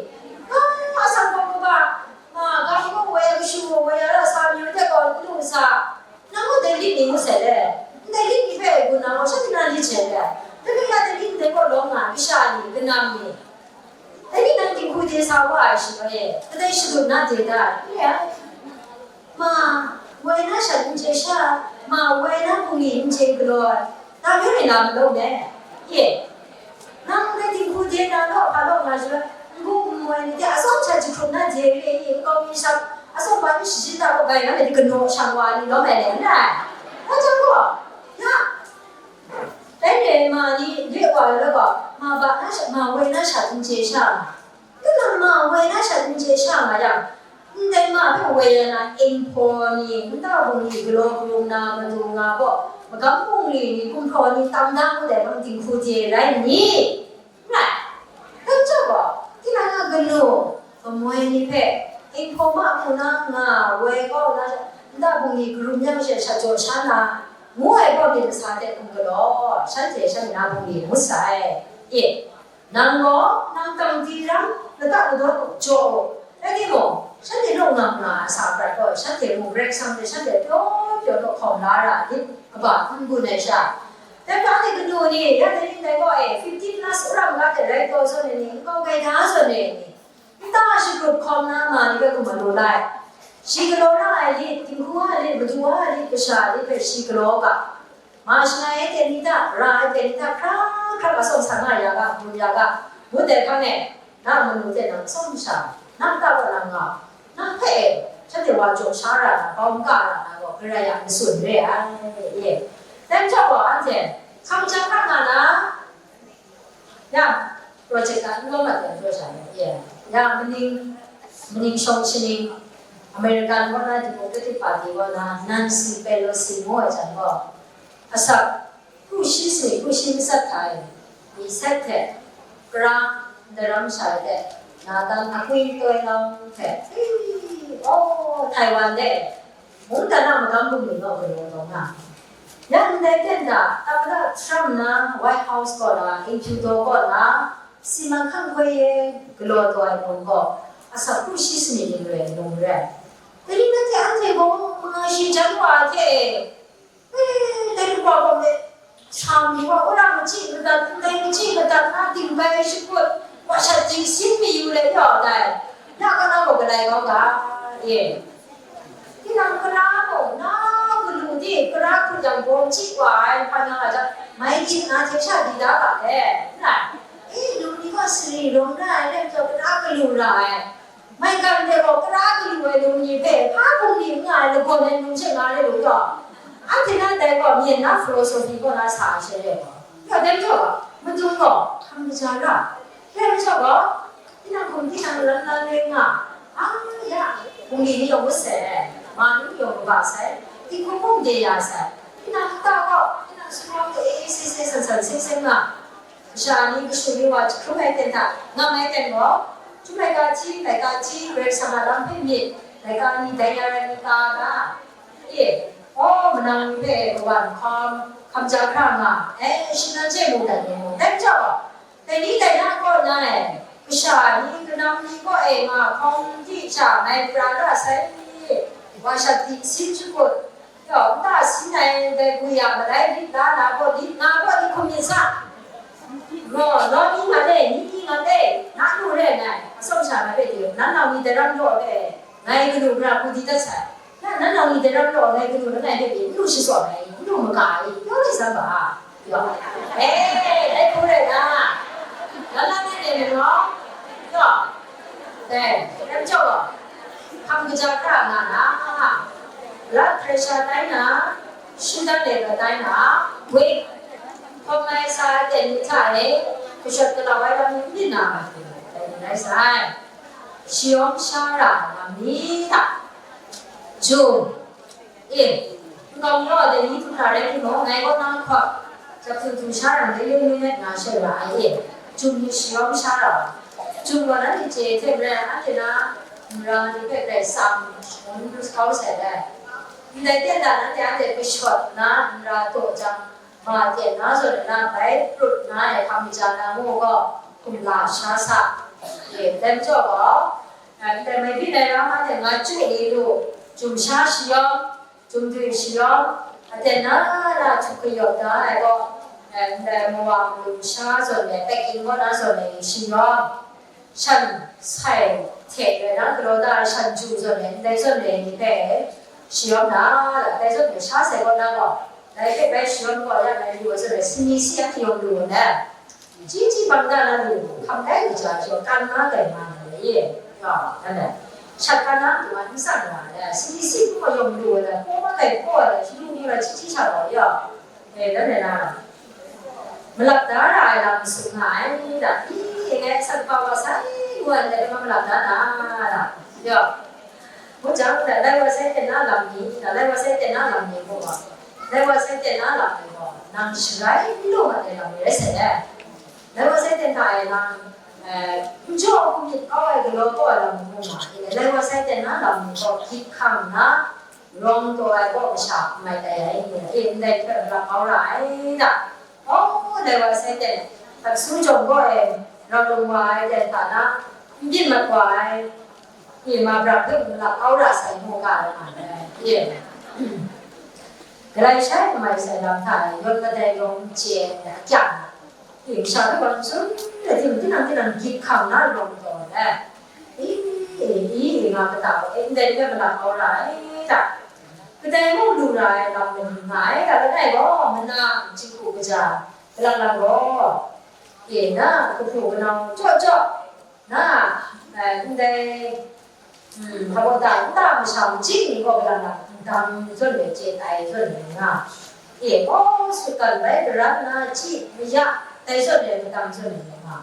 a, asak hpaw kaba, ma, ga hpaw woi ai, kashu gaw woi ai, ra sa, myu hte gaw, n lu sa, nang gaw dai lit ni ngut sai le, ndai lit ni hpe gun na gaw, shanhte na lit sai le, dai hpe ya dai lit ndai gaw lawm nga ai, kasha ni, kanam ni, dai lit nang dinghku de sa wa ai shi gaw e, kadai shadut na de da ai, re ai. Ma, woi na shat n chye sha, ma, woi na bungli n chye galaw ai, na yawng e na malawng e, ye. Nang dai dinghku de na law, hpa law nga shi, n gu n moi ni de, atsawm sha jahkrup na de re i, nkau mi shap, atsawm pa ni shajin da gaw bai nga ai di, ganaw shang wa ni lawm ai le, n rai. Ngai chyawm gaw, ya, dai re ai ma ni re wa ai law gaw, ma ba na sha, ma woi na sha n chye sha, Kalang ma woi na sha n chye sha nga yang, ndai ma hpe woi ai na, inghpaw ni, nta bungli galaw karung na madu nga gaw, magam bungli ni, gumhpraw ni, tam da ngut ai hpang dinghku de rai nni? N rai. Dai majaw gaw, tinang a kanu, kamoi ni hpe, inghpaw ma hku na nga woi kau na sha, nta bungli karum yang she sha jaw sha na, ngu ai hpaw myit masa hte hkum galaw, shanhte shan na bungli ngut sai. E, Nang gaw, nang tang di ram, lata kadaw jaw u. Rai timung, shanhte naw nga nga ai sa prat gaw, shanhte mung Karai Kasang hte shanhte pyaw pyaw naw hkawm la ra ai lit kaba n gun ai sha. Dai hpang de kanu ni, ya dai ni dai gaw e, fifty plus wora maga hte rai taw zawn ai ni, nkau gaida zawn ai ni, nta shagrup hkawm na ma ni hpe hkum malu lai. Shi galaw ra ai lit, dinghku wa ai lit, madu wa ai lit, kasha ai lit hpe shi galaw ga. Ma shangai ai ten ni hta, ra ai ten ni hta, hkra hkra atsawm sa nga ya ga, mu ya ga, ngut ai hkang e, na manu hte nang atsawm sha, nang ta kaw na nga, nang hpe e, shanhte wa jaw sha ra na, bau n ka ra na gaw, Karai a matsun re ai, e. Dai majaw gaw, anhte, hkam jang hkra nga na, Ya, project ka n gawm mat yang jaw sha ai, ya, ya, maning, maning shawng shaning, American kaw na Democratic Party kaw na Nancy Pelosi ngu ai jan gaw, asak, kru shi sani, kru shi matsat hta e, ni sat hte, kara, ndaram sha ai hte, na dan akwi toi lang hte, ei, oh, Taiwan de, Mungdan a magam bungli gaw galaw taw nga. Yang ndai ten hta, Tamada Trump na White House kaw na, Inkyudo kaw na, si man hkang hkoi e galaw taw ai mung gaw, asak hku shi sani ni re, num re. Dai ning nanhte anhte gaw, manga shi jan wa hte, e, dai lupawp gaw me, Sa mi gaw wora machyi madat, ndai machyi madat na, dingbai shakut, wa shat dingsin mayu let yaw dai, ya ka na gaw galai kau ga, e. Tinang kara gaw, na galu de, kara hkut yang bawng chyi wa ai, hpa na a jang, mai gyin na hte sha di da ga e, n rai. E, lu ni gaw sari rawng ra ai, rai majaw, kara galu ra ai. Maigan de gaw, tara galu ai num ni hpe, hpa hpung ni n nga ai lagawn ai num hte nga ai lu gaw, anhte nan dai gaw, myen na philosophy kaw na sa ai sha re gaw, ya dai majaw gaw, madung gaw, hkam kaja ra, dai majaw gaw, tinang hkum tinang lam lam rai nga, a, ya, hpung ni ni yawng ngut sai, ma ni yawng kaba sai, dinghku mung de ya sai, tinang nta gaw, tinang sumrawng gaw, e, e, se, se, san, san, seng, seng nga, Kasha ni kashu ni wa jahkrum ai ten hta, ngam ai ten gaw, Chyum laika hti, laika hti, Karai Kasang a lam hpe myit, laika ni dai ya rai mi ta ga? E, aw, manang ni hpe kawan hkawm, hkam ja hkra nga, e, shingnan hte mungdan ni mung, dai majaw, dai ni dai na kaw na e, kasha ni, kanam ni kaw e nga hkawng di hta ngai pra ra sai, wa shat di sin shakut, Yawng nta sin ai dai gwi a malai lit la na gaw, lit nga gaw, lit hkum myit sa. Gaw, law mi nga le, ni mi nga le, na lu re ai, atsawm sha na hpe de, nan nau ni dai ram law e, ngai kanu gara hku di dat sai. Na, nan nau ni dai ram law, ngai kanu langai hpe pyi, n lu shatsawm ai, n lu maga ai, pyaw lai san ba. Yawng, e, dai hku rai na, la la ngai re ai majaw, yawng, dai, dai majaw gaw, hkam kaja hkra nga na, blood pressure tai na, sugar level tai na, weight, hkawm ai sa ai ten ni hta e, kashawt galau ai lam ni n myit na, dai ni rai sai. Shayawng sha ra ai lam ni hta, jum, E, nkau mi wa de ni hkra rai timung, ngai gaw nang hkawt, jahku du sha ram de yung yung let nga shara ai e, jum ni shayawng sha ra ai. Jum gaw nanhte chye hte maren, anhte na, Nra ni hpe Karai Kasang shangun kau sai ai. Ndai ten dan anhte anhte kashawt nna nra taw jang, ma ten na zawn na bai prut na ai hkam kaja na ngu gaw, hkum la sha sa. E, dai majaw gaw, ndai mai byin ai ram anhte nga chyu ni lu, chyu sha shayawng, Chumdwi shayawng, aten na na htup kayawp da ai gaw, ndai mawa malu masha zawn e, pekyin kaw na zawn e shayawng, shan sai hte rai na, galaw da ai shan ju zawn e, ndai zawn e ni hpe shayawng na, ndai zawn e sha sai kaw na gaw, dai hpe bai shayawng gaw, ya ngai lu ai zawn e, sini si a yawng lu ai. Ji ji bang da na lu, hkam dai kaja jaw, kan ma gai ma na le ye, ya, na le. Shat kan na matu a n tsang wa le, si si hpu yawng lu wa le, hpaw ma gai hpaw wa le, shi lu lu la ji ji sha wa ya. E, dan le na. Malap da ra ai lam masum nga ai, da, i, e, ngai sat pa wa sai, wa le, ma malap da na, da, ya. Ngu jang, dai wa sai ten na lam ni, dai wa sai ten na lam ni gaw, dai wa sai ten na lam ni gaw, nang sharai n lu mat ai lam ni rai sai ai. Dai wa sai ten hta e nang, eh, n jaw n myit kau ai galaw kau ai lam ni gaw, dai wa sai ten na lam ni gaw, hkyit hkang na, rawng taw ai kaw masha n mai tai ai, e, ndai hpe malap kau ra ai da. Oh, dai wa sai ten, hkak su jawng gaw e, rau lung wa ai ten hta na, n byin mat wa ai, e, ma brak hpe malap kau ra sai mu ga ai ma ai, e. Galai shai kamai sai lam hta e, yawt madai rawng n chye ai, akyang, e, masha hpe gaw n tsun, e, tinang, tinang, tinang, gyit hkang na rawng taw ai, e, e, e, e, nga kata, e, ndai hpe malap kau ra ai ta. Kadai mung lu ra ai lam manu nga ai, ga langai gaw, mana, jinghku kaja, kalang lang gaw, e, na, kahpu kanau, jaw jaw, na, eh, ndai, mm, hpa gaw da, nta masha machyi ni gaw, kalang lang, ndam zawn ai, chye tai zawn ai nga, e, gaw, sutgan bai, garan na, chyi, maya, tai zawn ai, madang zawn ai nga.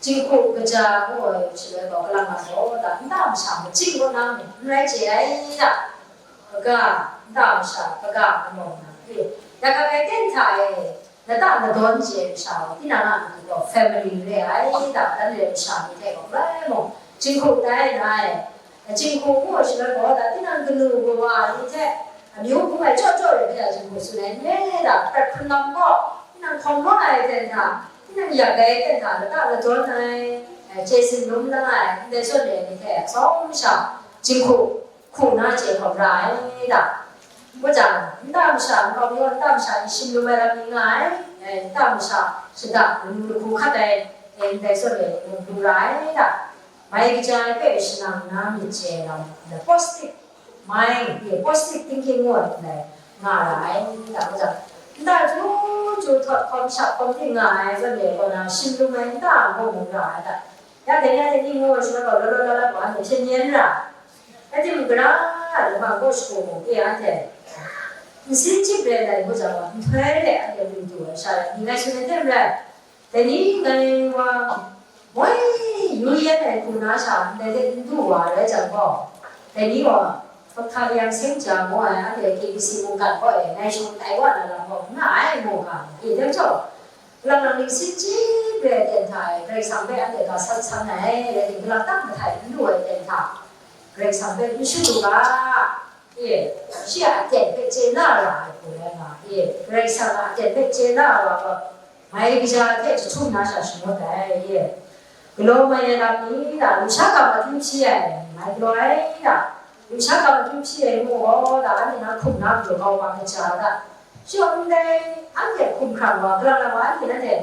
Jinghku kaja ngu ai shaloi gaw, kalang lang gaw, da, nta masha machyi kaw na mung n rai chye ai da, kaga, nta masha kaga ngu na, e, ya ga ai ten hta e, lata ladawn chye ai masha gaw, tinang a matu gaw family re ai da, dan re ai masha ni hte gaw, rai mung, jinghku tai na ai, Jinghku ngu ai shaloi gaw, da, tinang kanu kawa ni hte amyu hpung ai jaw jaw rai hpe a jinghku tsun ai n re da, prat hkrun lam gaw, tinang hkawm wa ai ten hta, tinang yak ai ten hta, lata ladawn ai, eh, chye tsin lum lang ai, ndai zawn ai ni hte atsawm sha, jinghku hku na chye hkawm ra ai da. Ngu jang, nta masha nkau mi gaw, nta masha ni shim lum ai lam ni nga ai, eh, nta masha shada, lamu lahku hkat ai, eh, ndai zawn e, lu ra ai da. Mai kaja ai hpe shanang na myit chye ai lam, the positive mind, the positive thinking ngu ai ndai nga ra ai, nta ngu jang, nta chyu chyu htawt hkawm shap hkawm ting nga ai zawn e, kaw na shim lum ai nta gaw mu ra ai da. Ya dai ni, ya dai ni ngu ai shaloi gaw, law law law law gaw anhte hpyen yen ra. Rai timung, gara ai lamang gaw shagu mu e anhte. Nsin chyip re ai ngu jang gaw, nhtoi re anhte lu du ai sha rai, ni ngai tsun ai hte maren, Dai ni ngai wa moi yu yan ai hku na sha ndai hte n du wa rai jang gaw, dai ni gaw, Bakhtaliang Seng Ja ngu ai anhte K B C mungkan kaw e ngai shawng tai wa na lam gaw n nga ai, mu ga, e dai majaw, kalang nang ning sin chyip re ai ten hta e, Karai Kasang hpe anhte ga san san ai, rai timung, kalang tang mahtai n lu ai ten hta, Karai Kasang hpe n shadu ga, E, shi a aten hpe chye na ra ai hku rai nga, e, Karai Kasang a aten hpe chye na ra gaw, mai kaja hte jahtum na sha shangut ai, e, galaw mai ai lam ni, da, lusha ga mahtum hpyi ai, mai galaw ai, da, lusha ga mahtum hpyi ai ngu gaw, da, anhte na hkum na majaw kau wa kaja, da, shi gaw ndai anhte hkum hkrang wa, kalang lang wa, anhte nanhte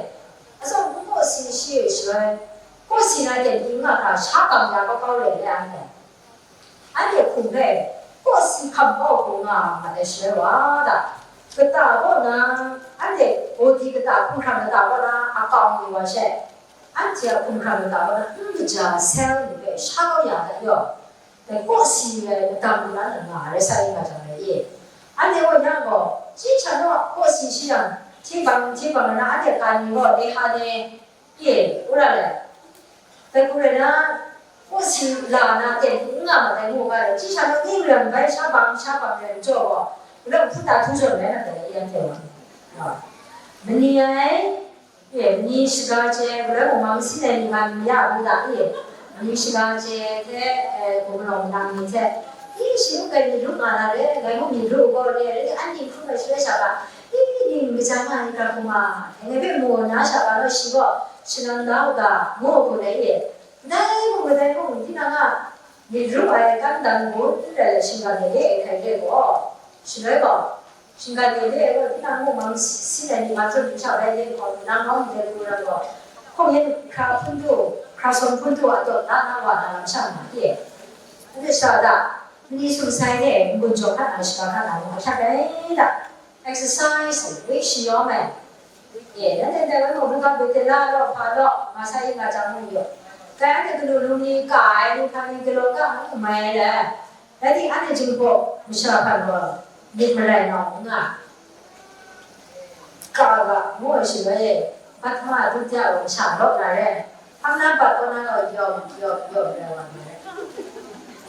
atsawm n kawsi shi ai shaloi, kawsi na aten hpyi n nga hkra, sha kam ya kau kau re ai anhte. Anhte hkum hpe kawsi hkam kau hku nga mat ai shaloi wa da, kata kaw na, anhte bawdi kata, hkumhkrang kata kaw na a kau ni wa she, anhte a hkumhkrang kata kaw na n kaja sel ni hpe sha kau ya dat yaw, dai kawsi ai madang ni na nga ai rai sa yu nga jang rai i? Anhte gaw ya gaw, chyi sha naw kawsi shi yang, htingbang htingbang na anhte ka ni gaw, Leha ni, Ye, wora le, dai hku rai na, kawsi la na ten hku n nga mat ai ngu ga, chyi sha na ning ram bai, sha bang, sha bang rai majaw gaw, lam hpun ta htu zawn rai na dai, yan hte wa. Mani ai, ye, mani shaga chye, galoi mung ma masin ai ni nga mi ya ngu da, ye. Myit shaga chye hte, eh, gumrawng nang ni hte, i, shi mung dai myit ru nga na re, dai mung myit ru gaw re, re, anhte hkrum ai shaloi sha ga, i, ning kaja nga ai gra hkrum a, dai hpe mu na sha ga law, shi gaw shalang da u ga, ngu hku na i. Dai mung, dai mung, tinang a myit ru ai kan dan ngu n rai ai shinggan de de ai hkrai re gaw, shaloi gaw, shinggan de de ai gaw, tinang mung mang sin ai ni, ma tsun hpyi sha bai de gaw, nang nawng de lu ram gaw, hkawng yen hkra hpun du, hkra sawn hpun du a tawn da na wa na lam sha nga hte, anhte sha da, mani sum sai de, n-gun jaw hkat na, shaga hkat na, mung ahkyak ai da, exercise, weight shi yawm ai. E, nanhte ndai bai mung, buga bete la law, hpa law, nga sa yin nga jang mung yaw. Dai anhte kanu lung ni ka ai, lu hpa ni galaw ka ai, mai ai le. Rai timung, anhte jinghpaw masha hpan gaw myit marai nga u n nga, ka ga, ngu ai shaloi e, Pahtama Dutiya gaw masha lawp na re, hpang na bat kaw na gaw yawm, yawm, yawm rai wa na re.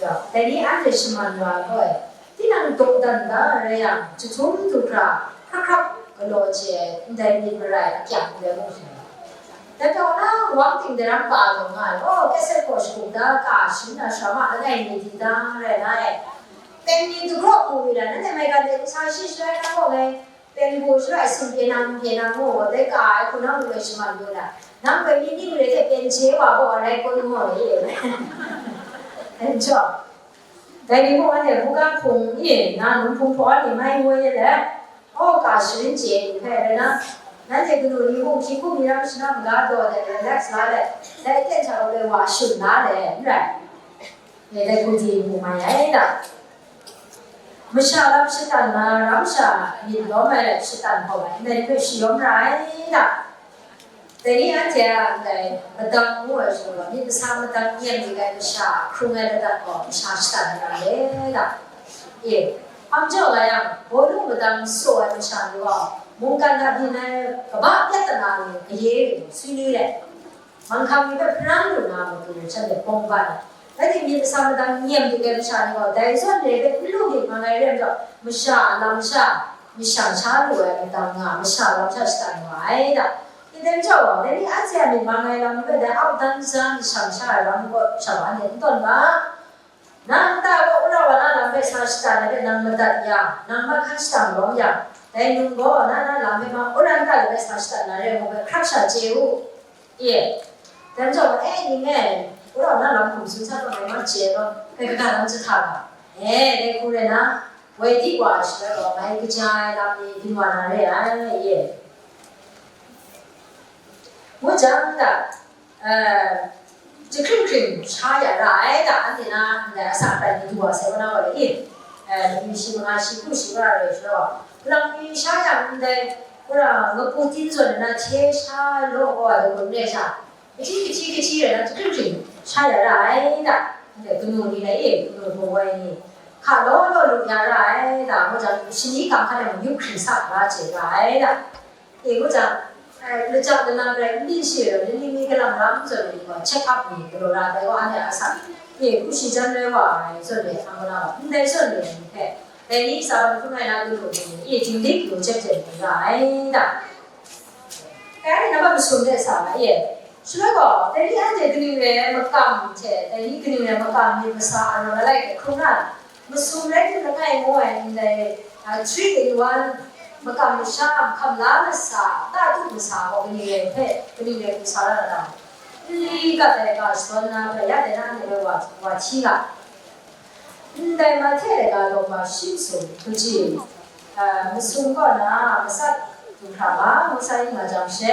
Yawm, dai ni anhte shaman wa gaw e, tinang dawdan da rai yang, jahtum du hkra, hkrak hkrak galaw chye ai, ndai myit marai akyang ndai mung sha. Dai hta na, wang ting daram ka taw nga ai, oh, kese hkaw shagup da, ka sharin na sha ma langai mi di da rai na e. Peng ni dagraw mu mi la, nanhte maigan de n sa shi shaloi na gaw ngai, peng bu shaloi sin pye na, n pye na ngu, dai ka ai hku nang ngu ai shaman yu na, nang bai mi ning re hte peng chye wa gaw rai kun ngu ai e. Anhte, dai ni mung anhte buga hpung i na, num hpung hpaw ni mai ngu ai le, oh, ka sharin chye ai ni hpe rai na, nanhte kanu ni mung hkying hkum ni ram shanam ga daw de, relax la le, dai aten hta gaw loi wa shun la le, n rai. Dai hku di mu mai ai da. Masha lam shatan na ram sha myit lawm ai shatan hkawm ai, ndai hpe shi yawm ra ai da. Dai ni anhte a ndai madang ngu ai shaloi, myit masa madang nyem dik ai masha hkrung ai ladat gaw masha shatan ra ai da. E, hpang jaw nga yang, bawlu madang saw ai masha ni gaw, mungkan a byin ai kaba pyat tana ni kaye swi ni let, manghkang ni hpe hparang lu na matu shanhte bawng bat ai. Rai timung, myit masa madang nyem dik ai masha ni gaw, dai zawn re hpe n lu myit nga ai re ai majaw, masha a lam sha, myit shang sha lu ai madang nga, masha lam sha shatan wa ai da. Ndai majaw gaw, dai ni anhte a myit mang ai lam hpe dai outdoor za myit shang sha ai lam gaw, sha wa anhte n tawn ga. Nang nta gaw wora wa na lam hpe sa shatan ai hpe nang madat yang, nang mahkan shatan lawm yang, dai num gaw na na lam hpe ma wora nta hpe sa shatan na re ai ngu hpe hkrak sha chye u. E, dan jau, e, ning e, wora wa na lam hkum tsun sa tawn ai ma chye gaw, hpe kaga lam chye hta ga, e, dai hku rai na, woi di wa ai shaloi gaw, mai kaja ai lam ni byin wa na re ai, e. Ngu jang da, eh, jahkring hkring sha ya ra ai da, anhte na ndai asak prat ni du wa sai wa na gaw le, eh, mi shi manga shi hku shi wa ra re shaloi, lang mi sha yang ndai, wora, ngapu tin zawn na hte sha law wa ai gun re sha, kahti, kahti, kahti rai na, jahkring hkring sha ya ra ai da, anhte kanu ni lai e, kanu hpaw woi ni, hka law law lu ya ra ai da, ngu jang, shani kam hkan e mung, yu hkring sa la chye ra ai da. E, ngu jang, eh, lajang lana garai n byin shi ai, lani mi galang lam zawn ni gaw, check up ni galaw ra ai gaw, anhte a asak, e, hku shi jan rai wa ai zawn ni, a, gaw na gaw, ndai zawn ni hpe, dai ni tsa ban hkrum ai na lu lu ni, e, dinglik lu jep jep lu ra ai da. Dai ni nambat masum de sa ai, e. Shaloi gaw, dai ni anhte kaning rai makam hte, dai ni kaning rai makam myit masa a rawng alai hte hkrum na, masum rai tim langai ngu ai ndai, a, three in one, makam masha, hkam la masa, tatu masa gaw kaning rai hpe, kaning rai hku sa la na ta? Nli gat ai ga shadawn na hpe ya dai na anhte bai wa, wa hti ga. Ndai Mahte laika daw ma shi masum, kaji, a, masum kaw na matsat du hkra ma, ngu sa yin nga jang she,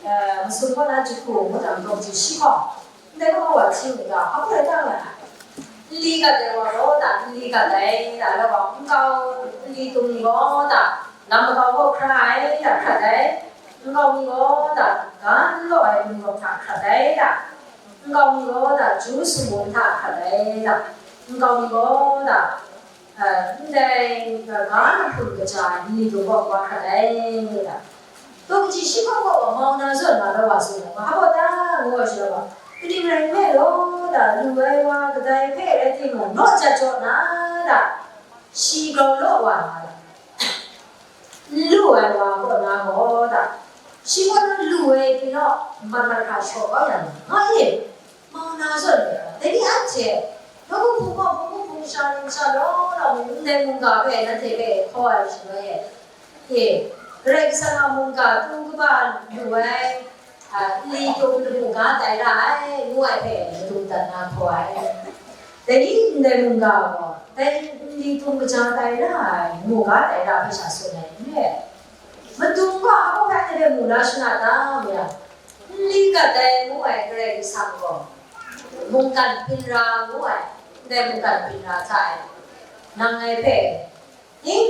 a, masum kaw na jahku ngu jang daw kaji shi hkawng, ndai kaw wa hti mu ga, hpa hkrai ta nga ai. Nli gat ai wa gaw da, nli gat ai, da la wa, nkau, nli tung ni gaw da, lam makau gaw hkra ai, da hkrat ai, nkau mi gaw da, ga n law ai ningrawk hta hkrat ai, da, nkau mi gaw da, ju sumpu nta hkrat ai, da, nkau mi gaw da, eh, ndai, eh, ga na hpun kaja ai nli dung gaw wa hkrat ai, da. Daw kaji shi hkawng gaw mau na zawn nga rai wa tsun ai, hpa gaw ta, ngu ai shaloi gaw, kaning rai nme law, da, lu ai wa kadai hpe rai timung, naw jat jaw na, da, shi grau law wa na, da, n lu ai wa kaw na gaw, da, shi kaw na lu ai pyi naw, mat mat hkra shaw kau yang, nga e, na zawn, dai ni anhte, nawku hpung gaw hpung hpung sha ning sha law law mi ndai mungga hpe nanhte hpe hkaw ai shaloi e, e, Karai Kasang a mungga tu kaba lu ai, a, nli tum lamu ga tai ra ai, ngu ai hpe madung dat na hkaw ai. Dai ni ndai mungga gaw, dai nli tum kaja tai ra ai, lamu ga tai ra hpe sha tsun ai n re. Madung gaw hpa hpe anhte hpe mu la shana ta, ngu yang, nli gat ai ngu ai Karai Kasang gaw, mungkan hpinra ngu ai, ndai mungkan hpinra hta e, nang ngai hpe, ning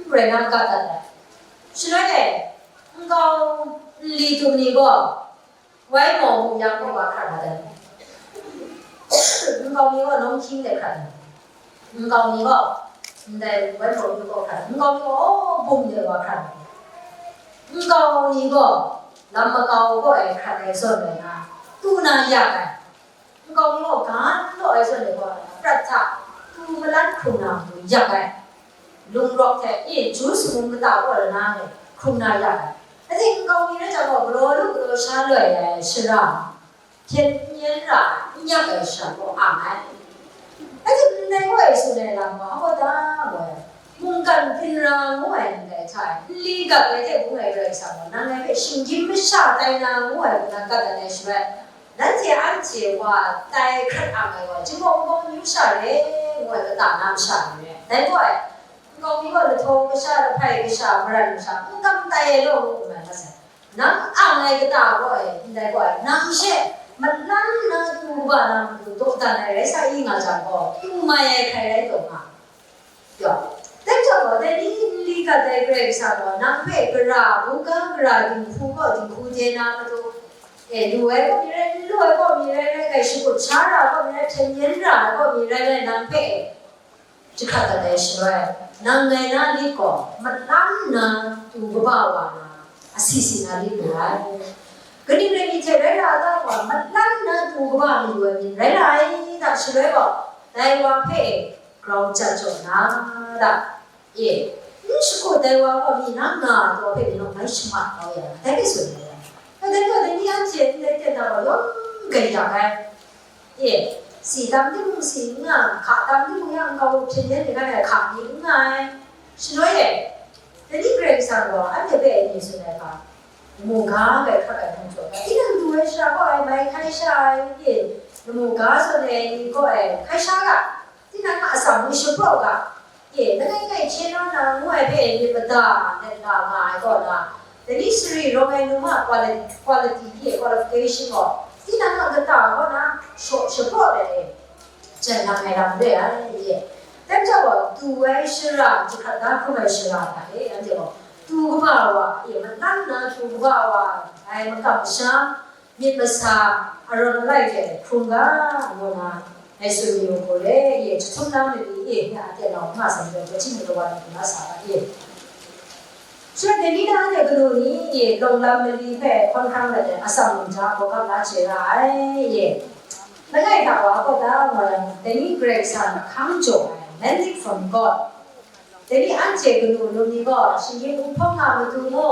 rai na gat dat ai. Shaloi e, nkau nli tum ni gaw, wai maw mu yang gaw wa hkrat mat ai. Nkau mi gaw nawng hkying de hkrat ai. Nkau mi gaw, ndai wai maw mi gaw hkrat ai. Nkau mi gaw, oh, bum de wa hkrat ai. Nkau ni gaw, lam makau gaw e hkrat ai zawn rai na, tu na yak ai. Nkau mi gaw gan law ai zawn e gaw, prat hta tu malan hkrung na matu yak ai. Lung rawk hte, e, ju sumung kata kaw lana e, hkrung na yak ai. Ating nkau mi rai jang gaw, galaw lu galaw sha loi ai shara, hpyen n yen ra, n yak ai shara gaw ang ai. Ating ndai gaw e tsun ai lam gaw, hpa ta gaw e, mungkan hpinra ngu ai ndai hta e, nli gat ai hte bung ai Karai Kasang gaw, nang ngai hpe shinggyim masha tai na ngu ai, kaw na gat dat ai shaloi, nanhte anhte wa tai hkrat ang ai gaw, Jinghpaw Wunpawng amyu sha re, ngu ai kata na masha ni re. Dai gaw e, nkau mi gaw lahtaw kasha, lahpai kasha, maran kasha, n kam tai ai law ngu ngu mai nga sai. Nang ang ai kata gaw e, ndai gaw e, nang she malan na tu kaba na matu dawdan ai rai sa i nga jang gaw, tu mai ai hkrai rai taw nga. Yaw, dai chyawm gaw, dai ni nli gat ai Karai Kasang gaw, nang hpe gara, buga gara, dinghku gaw dinghku de na matu, e, lu ai kaw mi rai, n lu ai kaw mi rai, rai, rai, shakut sha ra ai kaw mi rai, hpyen yen ra ai kaw mi rai, rai, nang hpe jahkrat dat ai shaloi, nang ngai na lit gaw, malan na tu kaba wa na, asi si na lit lu ai. Kaning rai myit hte rai ra a ta gaw, malan na tu kaba mayu ai myit rai ra ai ta shaloi gaw, dai wa hpe grau jat jaw na ta, e, n shakut dai wa gaw mi na nga ai taw hpe mi nawk mai shamat kau ya, dai hpe tsun ai. Dai gaw, dai ni anhte ndai ten na gaw yawng gaiyak ai. E, si tam timung si n nga, hka tam timung yang nkau hpyen yen ni kan ai hka ni n nga ai. Shaloi e, dai ni Karai Kasang gaw anhte hpe ni tsun ai hpa, lamu ga grai hkrat ai hpang jaw ai, tinang du ai shara gaw ai, mai hkai sha ai, e, lamu ga zawn ai ni gaw ai, hkai sha ga, tinang a atsam ni shapraw ga, e, langai ngai hkye na na ngu ai hpe myit mada let nga nga ai kaw na, dai ni sari rawng ai num a quali-, quality hte qualification gaw, tinang a kata kaw na shaw shapraw let e, jan lang ai lam re ai, e. Dai majaw gaw, tu ai shara, jahkrat da hkrum ai shara hta e, anhte gaw, tu kaba wa, e, malan na tu kaba wa, ai makam masha, myit masa, arawn alai hte hkrum ga, ngu na, ngai tsun mayu hku re, e, jahtum na mali, e, ya aten nau nga san gaw, gachyi ni kawa ni hkrum na sa ga, e. Shaloi dai ni na anhte kanu ni, e, lawng lam mali hpe hkawn hkrang let ai atsam lam ja, gawgap la chye ra ai, e. Langai hta wa, a kaw ta, ngu yang, dai ni Karai Kasang a hkang jaw ai, mandate from God. Dai ni anhte kanu num ni gaw, shinggyim wuhpawng a matu mu,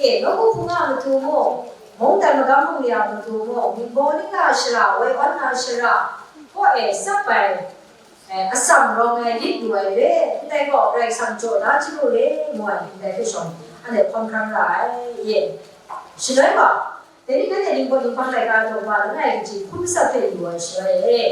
e, nawku hpung a matu mu, mungdan magam bungli a matu mu, ningbaw ningla shara, woi awn na shara, kaw e tsap ai, e, atsam rawng ai lit lu ai re, ndai gaw Karai Kasang jaw da chyalu re, ngu ai, ndai hte shawng, anhte hkawn hkrang ra ai, e. Shaloi gaw, dai ni nanhte Lingbaw Lingpang laika daw wa langai kaji hkum matsat hpe yu ai shaloi e,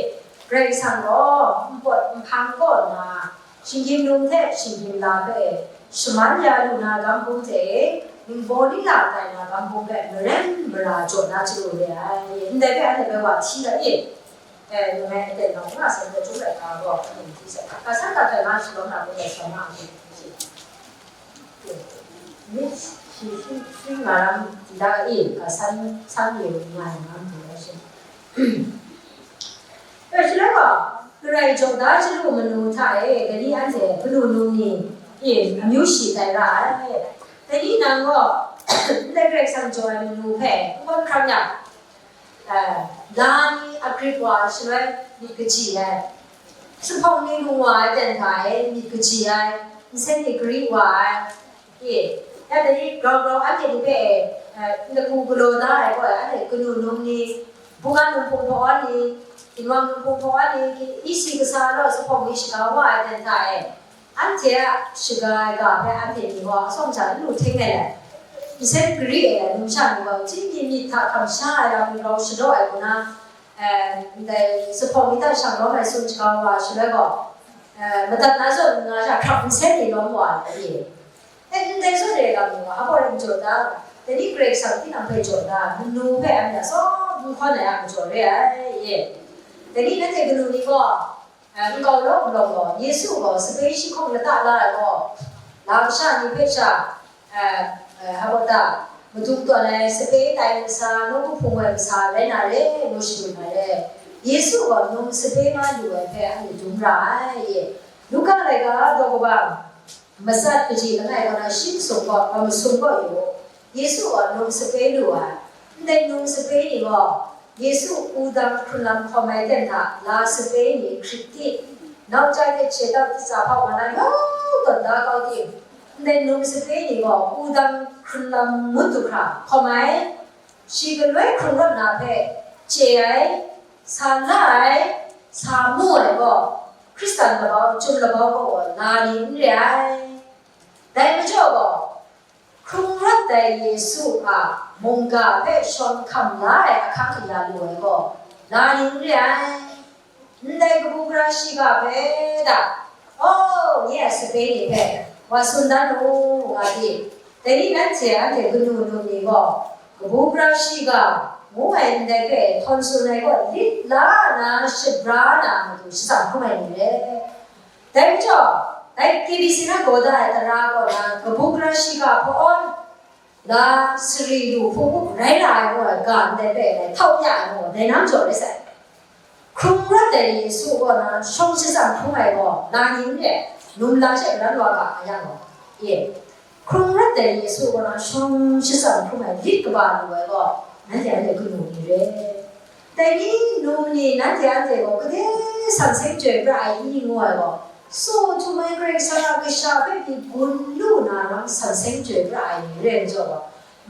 Karai Kasang gaw npawt nhpang kaw nna, shinggyim lum hte shinggyim la hpe shaman ya lu na gam hpung hte e, ningbaw ningla tai na gam hpung hpe maren mara jaw na chyalu re ai. Ndai hpe anhte bai wa hti dat e. E, langai aten nau nga sai hpe chyum ai ga gaw, hkrum hti sai. Ga san ga hpe nga shalawm na hpe gaw sa na a hkrum hti sai. Myit shi shi shi nga lam di da e, ga san san ye nga ai nga hkrum ai shi. E, shaloi gaw, Karai jaw da chyalu manu hta e, dai ni anhte kanu num ni, e, amyu shi tai ra ai. Dai ni nang gaw, ndai Karai Kasang jaw ai manu hpe n gawn hkram yang, eh, la ni a grip wa ai shaloi myit kaji ai, zuphpawng ni lung wa ai ten hta e myit kaji ai, nsen ni gari wa ai, e, ya dai ni grau grau anhte ni hpe, eh, lagu galaw da ai gaw, anhte kanu num ni, Buga num hpung hpaw ni, ginwang num hpung hpaw ni, isi kasa law zuphpawng ni shaga wa ai dan hta e, anhte a shaga ai ga hpe anhte ni gaw atsawm hta n lu hting ai let, nsen gari e ai numsha ni gaw, chyi mi myit hta hkam sha ai lam grau shadaw ai hku na, eh, ndai zuphpawng ni hta shang lawm ai tsun shaga wa shaloi gaw, eh, madat na zawn nga sha hkrap nsen ni lawm wa ai. E, ndai zawn re ai lam ni gaw, a baw rai n jaw da, dai ni Karai Kasang tinang hpe jaw da, manu hpe anhte a tsawm n hkawn ai a majaw re ai, e. Dai ni nanhte kanu ni gaw, eh, nkau law, nlawm gaw, Yesu gaw sape shi hkawng lata la ai gaw, la kasha ni hpe sha, eh, eh, a baw ta, madung tawn ai sape tai ai masa, nawku hpung ai masa rai na re, ngu shadum ai re. Yesu gaw num sape ma lu ai hpe anhte dum ra ai, e. Luka laika daw kaba, matsat kaji langai kaw na shi masum gaw, a masum gaw yu u, Yesu gaw num sape lu ai. Ndai num sape ni gaw, Yesu wudang hkrun lam hkawm ai ten hta, la sape ni hkrit di, nau chyai hte she tau tsa hpau nga na yawng tawn da kau ting, ndai num sape ni gaw wudang hkrun lam ngut du hkra hkawm ai, shi galoi hkrung rawt na hpe chye ai, sa la ai, sa mu ai gaw, Hkristan labau, chyum labau gaw la ni n re ai. Dai majaw gaw, hkrung rawt ai Yesu a mungga hpe shawng hkam la ai ahkang kaya lu ai gaw, la ni n re ai. Ndai kabu gara shiga hpe da, "Aw, nye a sape ni hpe wa tsun dan u," nga di, dai ni nanhte anhte kanu num ni gaw, kabu gara shiga ngu ai ndai hpe htawn tsun ai gaw lit la na shabra na matu shatsam hkrum ai ni re. Dai majaw, dai K B C na gaw da ai tara kaw na kabu gara shiga hpawn la sari lu hpung up rai la ai ngu ai ga ndai hpe dai htau ya ai ngu, dai na majaw rai sai. Hkrung rawt ai Yesu kaw na shawng shatsam hkrum ai gaw, la ni n re, num la she garan wa ga a yang gaw, e, hkrung rawt ai Yesu kaw na shawng shatsam hkrum ai lit kaba lu ai gaw, nanhte anhte kanu ni re. Dai ni num ni nanhte anhte gaw gade san seng chyoi pra ai i ngu ai gaw, so htum ai Karai Kasang a kasha hpe pyi gun lu na lam san seng chyoi pra ai ni re ai majaw gaw,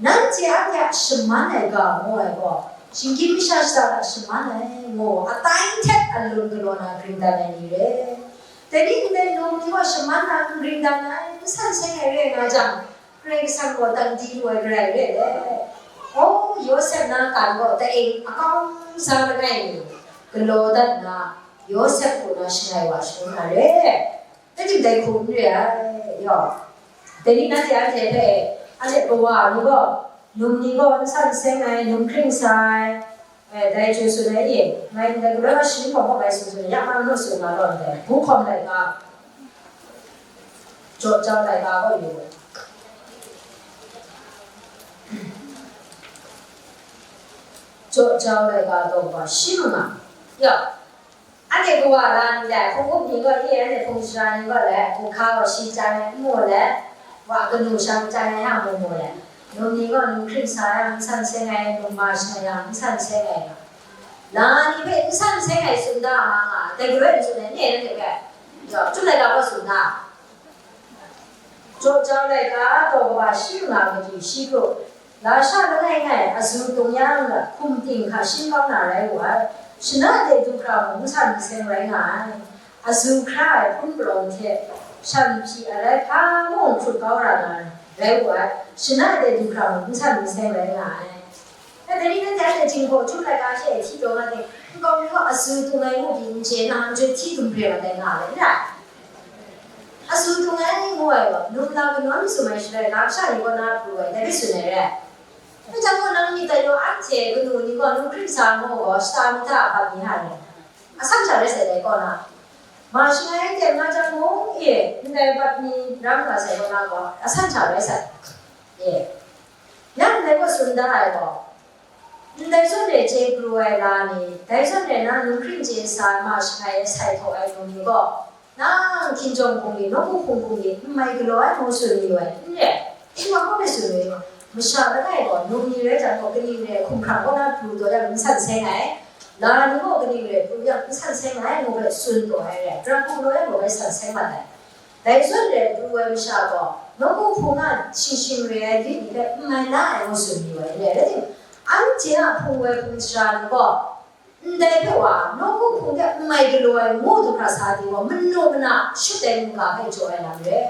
nanhte anhte a shaman ai ga ngu ai gaw, shinggyim masha shada hta shaman ai ngu, atai htet alun galaw na gring dan ai ni re. Dai ni ndai num ni gaw shaman na n gring dan ai, n san seng ai re nga jang, Karai Kasang gaw dang di lu ai garai re ai. Aw, Yawsep na kan gaw ta-eng akau sa langai mi galaw dat nna, Yawsep kaw na shangai wa shangun na re ai. Dai tim dai hku n re ai, yaw. Dai ni nanhte anhte hpe, anhte kawa ni gaw, num ni gaw n san seng ai, num hkring sa ai, eh, dai hte tsun ai e, ngai ndai galaw na sharin hkawm hkawm ai tsun tsun ai, ya ma nu tsun nga law ndai, bu hkawm laika, jaw jau laika gaw yu. Jaw jau laika taw gaw shi manga, ya. Anhte kawa la ni dai, hpung up ni gaw e, anhte hpung shara ni gaw le, hpung hka gaw shi chyan ai n mu le, wa kanu shang chyan ai hta mu mu le, num ni gaw num hkring sa yang n san seng ai, num ma shangai yang n san seng ai nga. La ni hpe n san seng ai tsun da nga nga, dai galaw ai n tsun ai, n e nanhte hpe? Chyum laika gaw tsun da. Jaw jau laika taw kaba shi nga matu shi hkru, lasha langai ngai azu tung yang, hkum ting hka shin kau na rai wu ai, shana de du hkra mung n san n seng rai nga ai, azu hkra ai hpun palawng hte shan hpyi ai rai hpa mung hkrut kau ra na rai wu ai, shana de du hkra mung n san n seng rai nga ai. Dai ni nanhte a hte jinghpaw htum laika hte hti taw nga ting, nkau mi gaw azu tung ai ngu pyi n chye na, n chye hti dum hpre mat ai nga ai, n rai? Azu tung ai ngu ai gaw, num la kanawn masum ai shaloi, lasha ni kaw na pru ai, dai hpe tsun ai re. Dai hta gaw, nang myit dai yaw anhte kanu ni gaw, num hkring sa ngu gaw, shata mi hta, bat mi hta rai? Asan sha rai sai dai kaw na, ma shangai ai teng nga jang mung e, ndai bat mi ram nga sai kaw na gaw, asan sha rai sai. E, yang ndai gaw tsun da ai gaw, ndai zawn e chye pru ai la ni, dai zawn e na num hkring chye sa ai ma shangai e sai htaw ai num ni gaw, nang hkinjawng hpung ni, nawku hpung hpung ni, n mai galaw ai ngu tsun mayu ai, n re? Shi wa kaw hpe tsun mayu, masha langai gaw, num ni rai jang gaw, kaning re ai hkumhkrang kaw na pru taw yang n san seng ai, la ni gaw kaning re ai pru yang n san seng ai ngu hpe tsun taw ai re, prat hku galaw yang gaw bai san seng mat ai. Dai zawn re ai pru ai masha gaw, nawku hpung a shing shing re ai lit ni hpe n mai la ai ngu tsun mayu ai, n re? Rai timung, Anhte a hpung woi hpung sara ni gaw, ndai hpe wa, nawku hpung de n mai galaw ai ngu du hkra sa ai ni gaw, manu mana shut ai mungga hpe jaw ai lam re.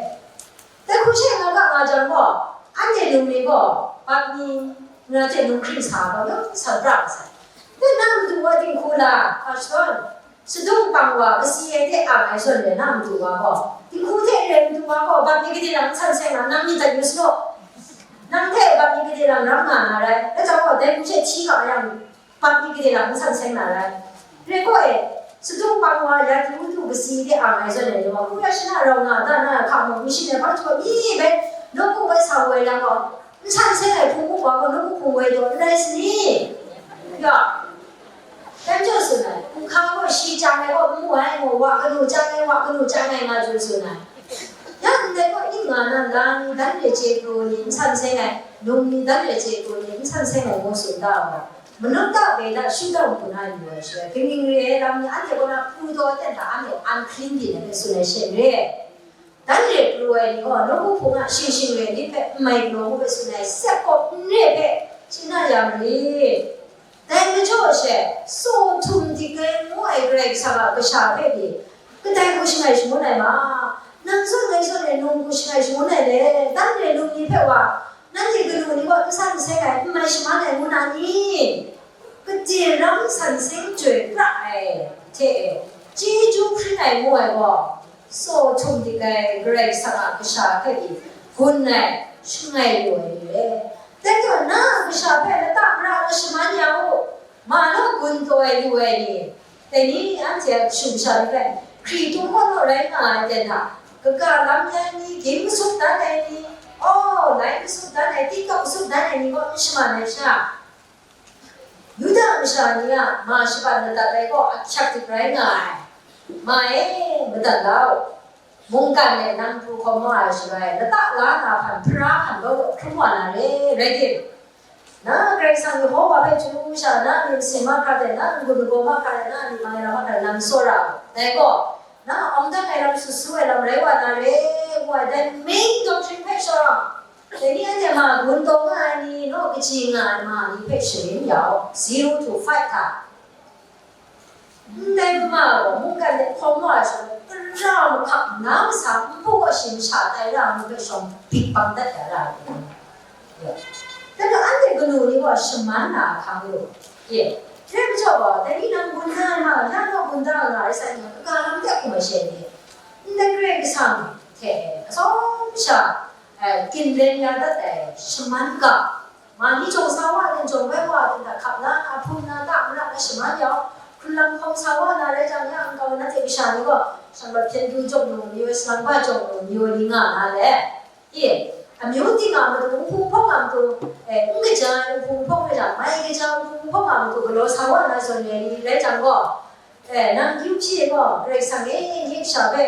Dai hku she nga ga nga jang gaw, anhte num ni gaw, bap ni, nga hte num hkring sa gaw, yawng sa bra masai. Dai na madu wa dinghku la, hpa shadawn, sadung pang wa, kasi ai hte ang ai zawn re na madu wa gaw, dinghku hte re madu wa gaw, bap ni gade lam n san seng lam, nang myit dat yu saw. Nang hte bap ni gade lam ram nga na rai, dai hta gaw, dai hku she hti ga yang, bap ni gade lam n san seng na rai. Re gaw e, sadung pang wa ya du du kasi de ang ai zawn e, wa ku ya shana rau nga da na hka mung, n shing ai hpang jaw mi bai, nawku bai sa woi lang gaw, n san seng ai hpung u wa gaw, nawku hpung woi taw n rai sani? Ya. Dai majaw tsun ai, hku hka gaw shi chyang ai gaw n mu ai, gaw wa kanu chyang ai, wa kanu chyang ai nga tsun tsun ai. Ya ndai gaw, ning nga na, la ni, dan re chye pru ni, n san seng ai, num ni, dan re chye pru ni, n san seng ai ngu tsun da ai. Manut ta, Veda, Shuda hku na yu ai shaloi, kaning re ai lam ni anhte kaw na pru taw ai ten hta anhte unclean byin ai hpe tsun ai she n re. Dan re pru ai ni gaw, nawku hpung a shing shing re lit hpe n mai galaw ngu hpe tsun ai, sep gaw n re hpe chye na ya marit. Dai majaw she, Saw htum dik ai ngu ai Karai Kasang a kasha hpe pyi, kadai hku shangai shangun ai ma? Nang zawn ngai zawn e num hku shangai shangun ai le, dan re num ni hpe wa, nanhte kanu ni gaw n san seng ai, n mai shaman ai ngu na ni? Gade ram san seng chyoi pra ai hte e, chyeju hpring ai ngu ai gaw, Saw htum dik ai Karai Kasang a kasha hpe pyi gun ai, shangai lu ai ni re. Dai gaw, na a kasha hpe lata mara na shaman ya u, ma law gun taw ai lu ai ni, dai ni anhte a kashu kasha ni hpe, Hkristu kaw naw rai nga ai ten hta, kaga lam ya ai ni, ging matsup dan ai ni, aw, lai matsup dan ai, tiktok matsup dan ai ni gaw n shaman ai sha, Yuda masha ni a ma shaban madat ai gaw ahkyak dik rai nga ai. Ma e, madat la u. Mungkan e nang pru hkawm wa ai shaloi, lata la na hpan, hpara hpan gaw hkrum wa na re, rai tim? Na Karai Kasang Yehova hpe chyu sha, na myit masin mahkra hte, na n-gun lagaw mahkra hte, na myit mang ai lam mahkra hte nang tsawra u. Dai gaw, na awng dang ai lam, sut su ai lam rai wa na re, ngu ai, dai main doctrine hpe shawng, dai ni anhte ma gun taw nga ai ni, naw kaji nga ai ma ni hpe sharin ya u, zero to five hta. Ndai ma gaw mungkan de hkawm wa ai shaloi, tara mahkap na masa npu gaw shi masha tai ra ngu hpe shawng bik bang dat ya ra ai. Dai gaw anhte kanu ni gaw shaman na ahkang lu. Ye, dai majaw gaw, dai ni nang gun da ai ma, ya gaw gun da nga ai sai nga, kaga lam de hkum ai she ni, ndai Karai Kasang hte atsawm sha, eh, ginlen ya dat ai shaman ga, ma ni jawng sa wa ai, jawng bai wa ai, hta hkap la, a hpung na, ta mara na shaman yau, hkrun lam hkawm sa wa na rai jang, ya nkau na hte kasha ni gaw, shanglawt hpyen du jawng lu mayu ai, salang ba jawng lu mayu ai ni nga na le. E, amyu ting a matu, nhpung hpawng a matu, e, n kaja ai nhpung hpawng rai jang, mai kaja nhpung hpawng a matu galaw sa wa na zawn ai ni rai jang gaw, e, nang kyu hpyi gaw, Karai Kasang e, nye kasha hpe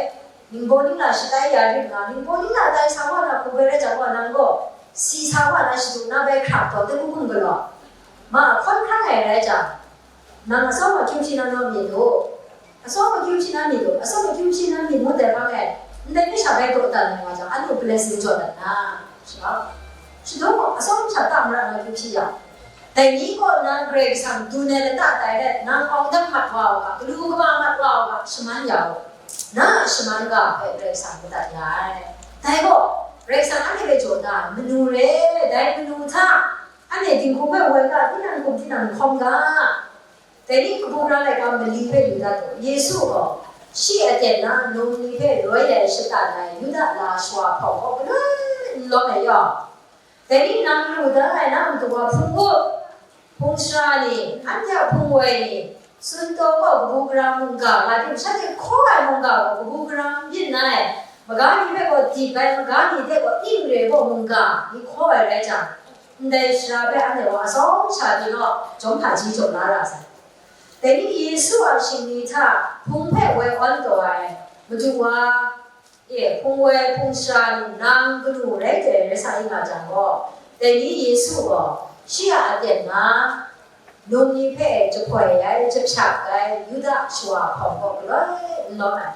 ningbaw ningla shatai ya rit nga, ningbaw ningla tai sa wa na hku bai rai jang gaw, nang gaw si sa wa na shadu na bai hkrak taw, dai hku hkum galaw. Ma, hkawn hkrang ai rai jang, nang atsawm akyu hpyi na naw myit u. Atsawm akyu hpyi na myit u. Atsawm akyu hpyi na myit ngut ai hpang e, ndai ni sha bai daw dan ai wa jang, anhte blessing jaw dat na, sha. Shadaw gaw, atsawm sha ta mara nga akyu hpyi yang, dai ni kaw nang Karai Kasang dun ai lata tai let, nang awng dang mat wa u ga, galu kaba mat wa u ga, shaman ya u. Na a shaman ga hpe Karai Kasang madat ya ai. Dai gaw, Karai Kasang anhte hpe jaw da ai, manu re, dai manu hta, anhte dinghku hpe woi ga, tinang hkum tinang hkawm ga. Dai ni kabu gara laika mali hpe yu dat u. Yesu gaw, shi aten na num ni hpe roi ai shatan ai Yuda lashawa hpawng gaw galoi n lawm ai yawng, dai ni nang lu da ai na matu wa hpung up, hpung sara ni, anhte a hpung woi ni, tsun taw gaw kabu gara mungga nga tim, shanhte hkaw ai mungga gaw kabu gara n byin ai, maga ni hpe gaw dip ai, maga ni hte gaw ning re gaw mungga ni hkaw ai rai jang, ndai sara hpe anhte gaw atsawm sha pyi gaw, jawm hpaji jaw la ra sai. Dai ni Yesu a shingni hta hpung hpe woi awn taw ai, Madu wa, e, hpung woi hpung sara ni nang kanu rai taw ai rai sa i nga jang gaw, dai ni Yesu gaw shi a aten na, num ni hpe jahpoi ai, jahpyak ai, Yuda shawa hpawng gaw galoi n lawm ai.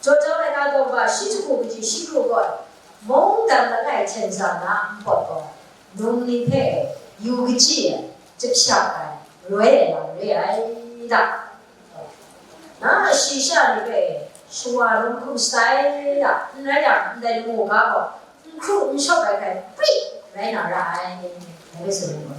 Jaw jau ai na daw ga shi jahku kaji shi kru gaw, mungdan langai hten za na npawt gaw, num ni hpe yu kaji ai, Jahpya ai, roi ai lam re ai da. Na shi sha ni hpe shawa lung hkum shatai da, n rai yang, ndai lamu ga gaw n hkru n shawp ai hkrai pri rai na ra ai, ngai hpe tsun ai gaw.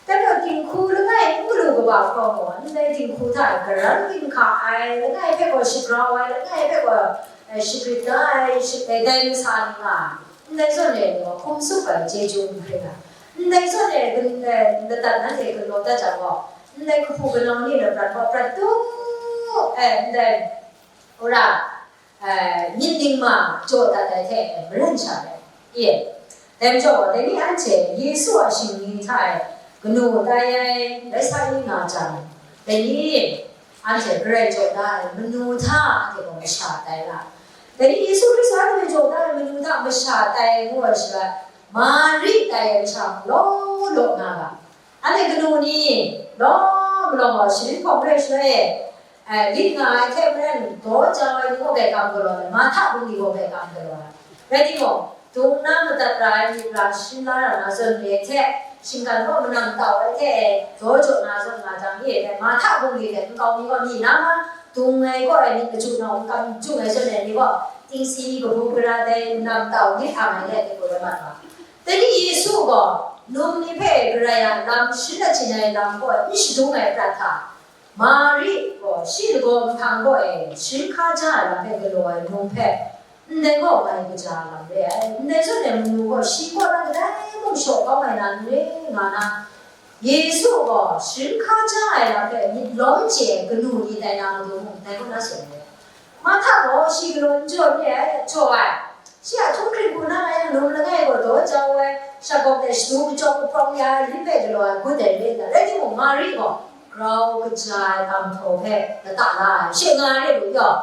Dai majaw, dinghku langai n galu kaba hkawng gaw, ndai dinghku hta e karan ginhka ai, langai hpe gaw shagrau ai, langai hpe gaw, eh, shagrit da ai, shi-, eh, dai masa ni nga ai. Ndai zawn e ni gaw hkum tsup ai chyeju n hkring ai. Ndai zawn e, eh, ladat nanhte galaw dat jang gaw, ndai kahpu kanau ni laprat gaw prat tu, eh, ndai, wora, eh, myit ningma jaw dat ai hte maren sha ai. Ye. Dai majaw, dai ni anhte Yesu a shingni hta e kanu tai ai rai sa i nga jang, dai ni anhte Karai jaw da ai manu hta anhte gaw masha tai nga. Dai ni Yesu Hkristu anhte jaw da ai manu hta masha tai ngu ai shaloi, Mari tai ai masha mung law law nga ga. Anhte kanu ni law malaw gaw sharin hpawng re shaloi, eh, lit nga ai hte maren daw jau ai ni gaw grai kam galaw ai, Marhta bungli gaw grai kam galaw ai. Rai timung, dung na madat ra ai myit ra shin la ra na zawn re ai hte, shinggan gaw manam tau ai hte, daw jaw na zawn nga jang, ye, dai Marhta bungli hte nkau mi gaw myi na ma, dung ai gaw ai myit machyu na hkam jung ai zawn re ai ni gaw, tingsi kabu gara dai manam tau lit ang ai hte, dai gaw rai mat nga. Dai ni Yesu gaw num ni hpe Karai a lam shin achyin ai lam gaw n shadung ai prat hta, Mari gaw shi lagaw nhpang gaw e sharin hka ja ai lam hpe galaw ai num hpe, ndai gaw ngai kaja lam re ai, ndai zawn e manu gaw shi kaw na kadai mung shaw kau ai na n re nga na, Yesu gaw sharin hka ja ai lam hpe myit lawm chye ai kanu ni tai na matu mung, dai kaw na tsun ai. Marhta gaw shi galaw n jaw re ai, jaw ai. Shi a htunghkring hku na nga yang, num langai gaw daw jau ai, shagawk de shadu kachyawk kaprawng ya ai, lit hpe galaw ai, gun ai re ai. Rai timung, Mari gaw grau kaja ai gam htaw hpe lata la ai, she nga ai re lu yaw.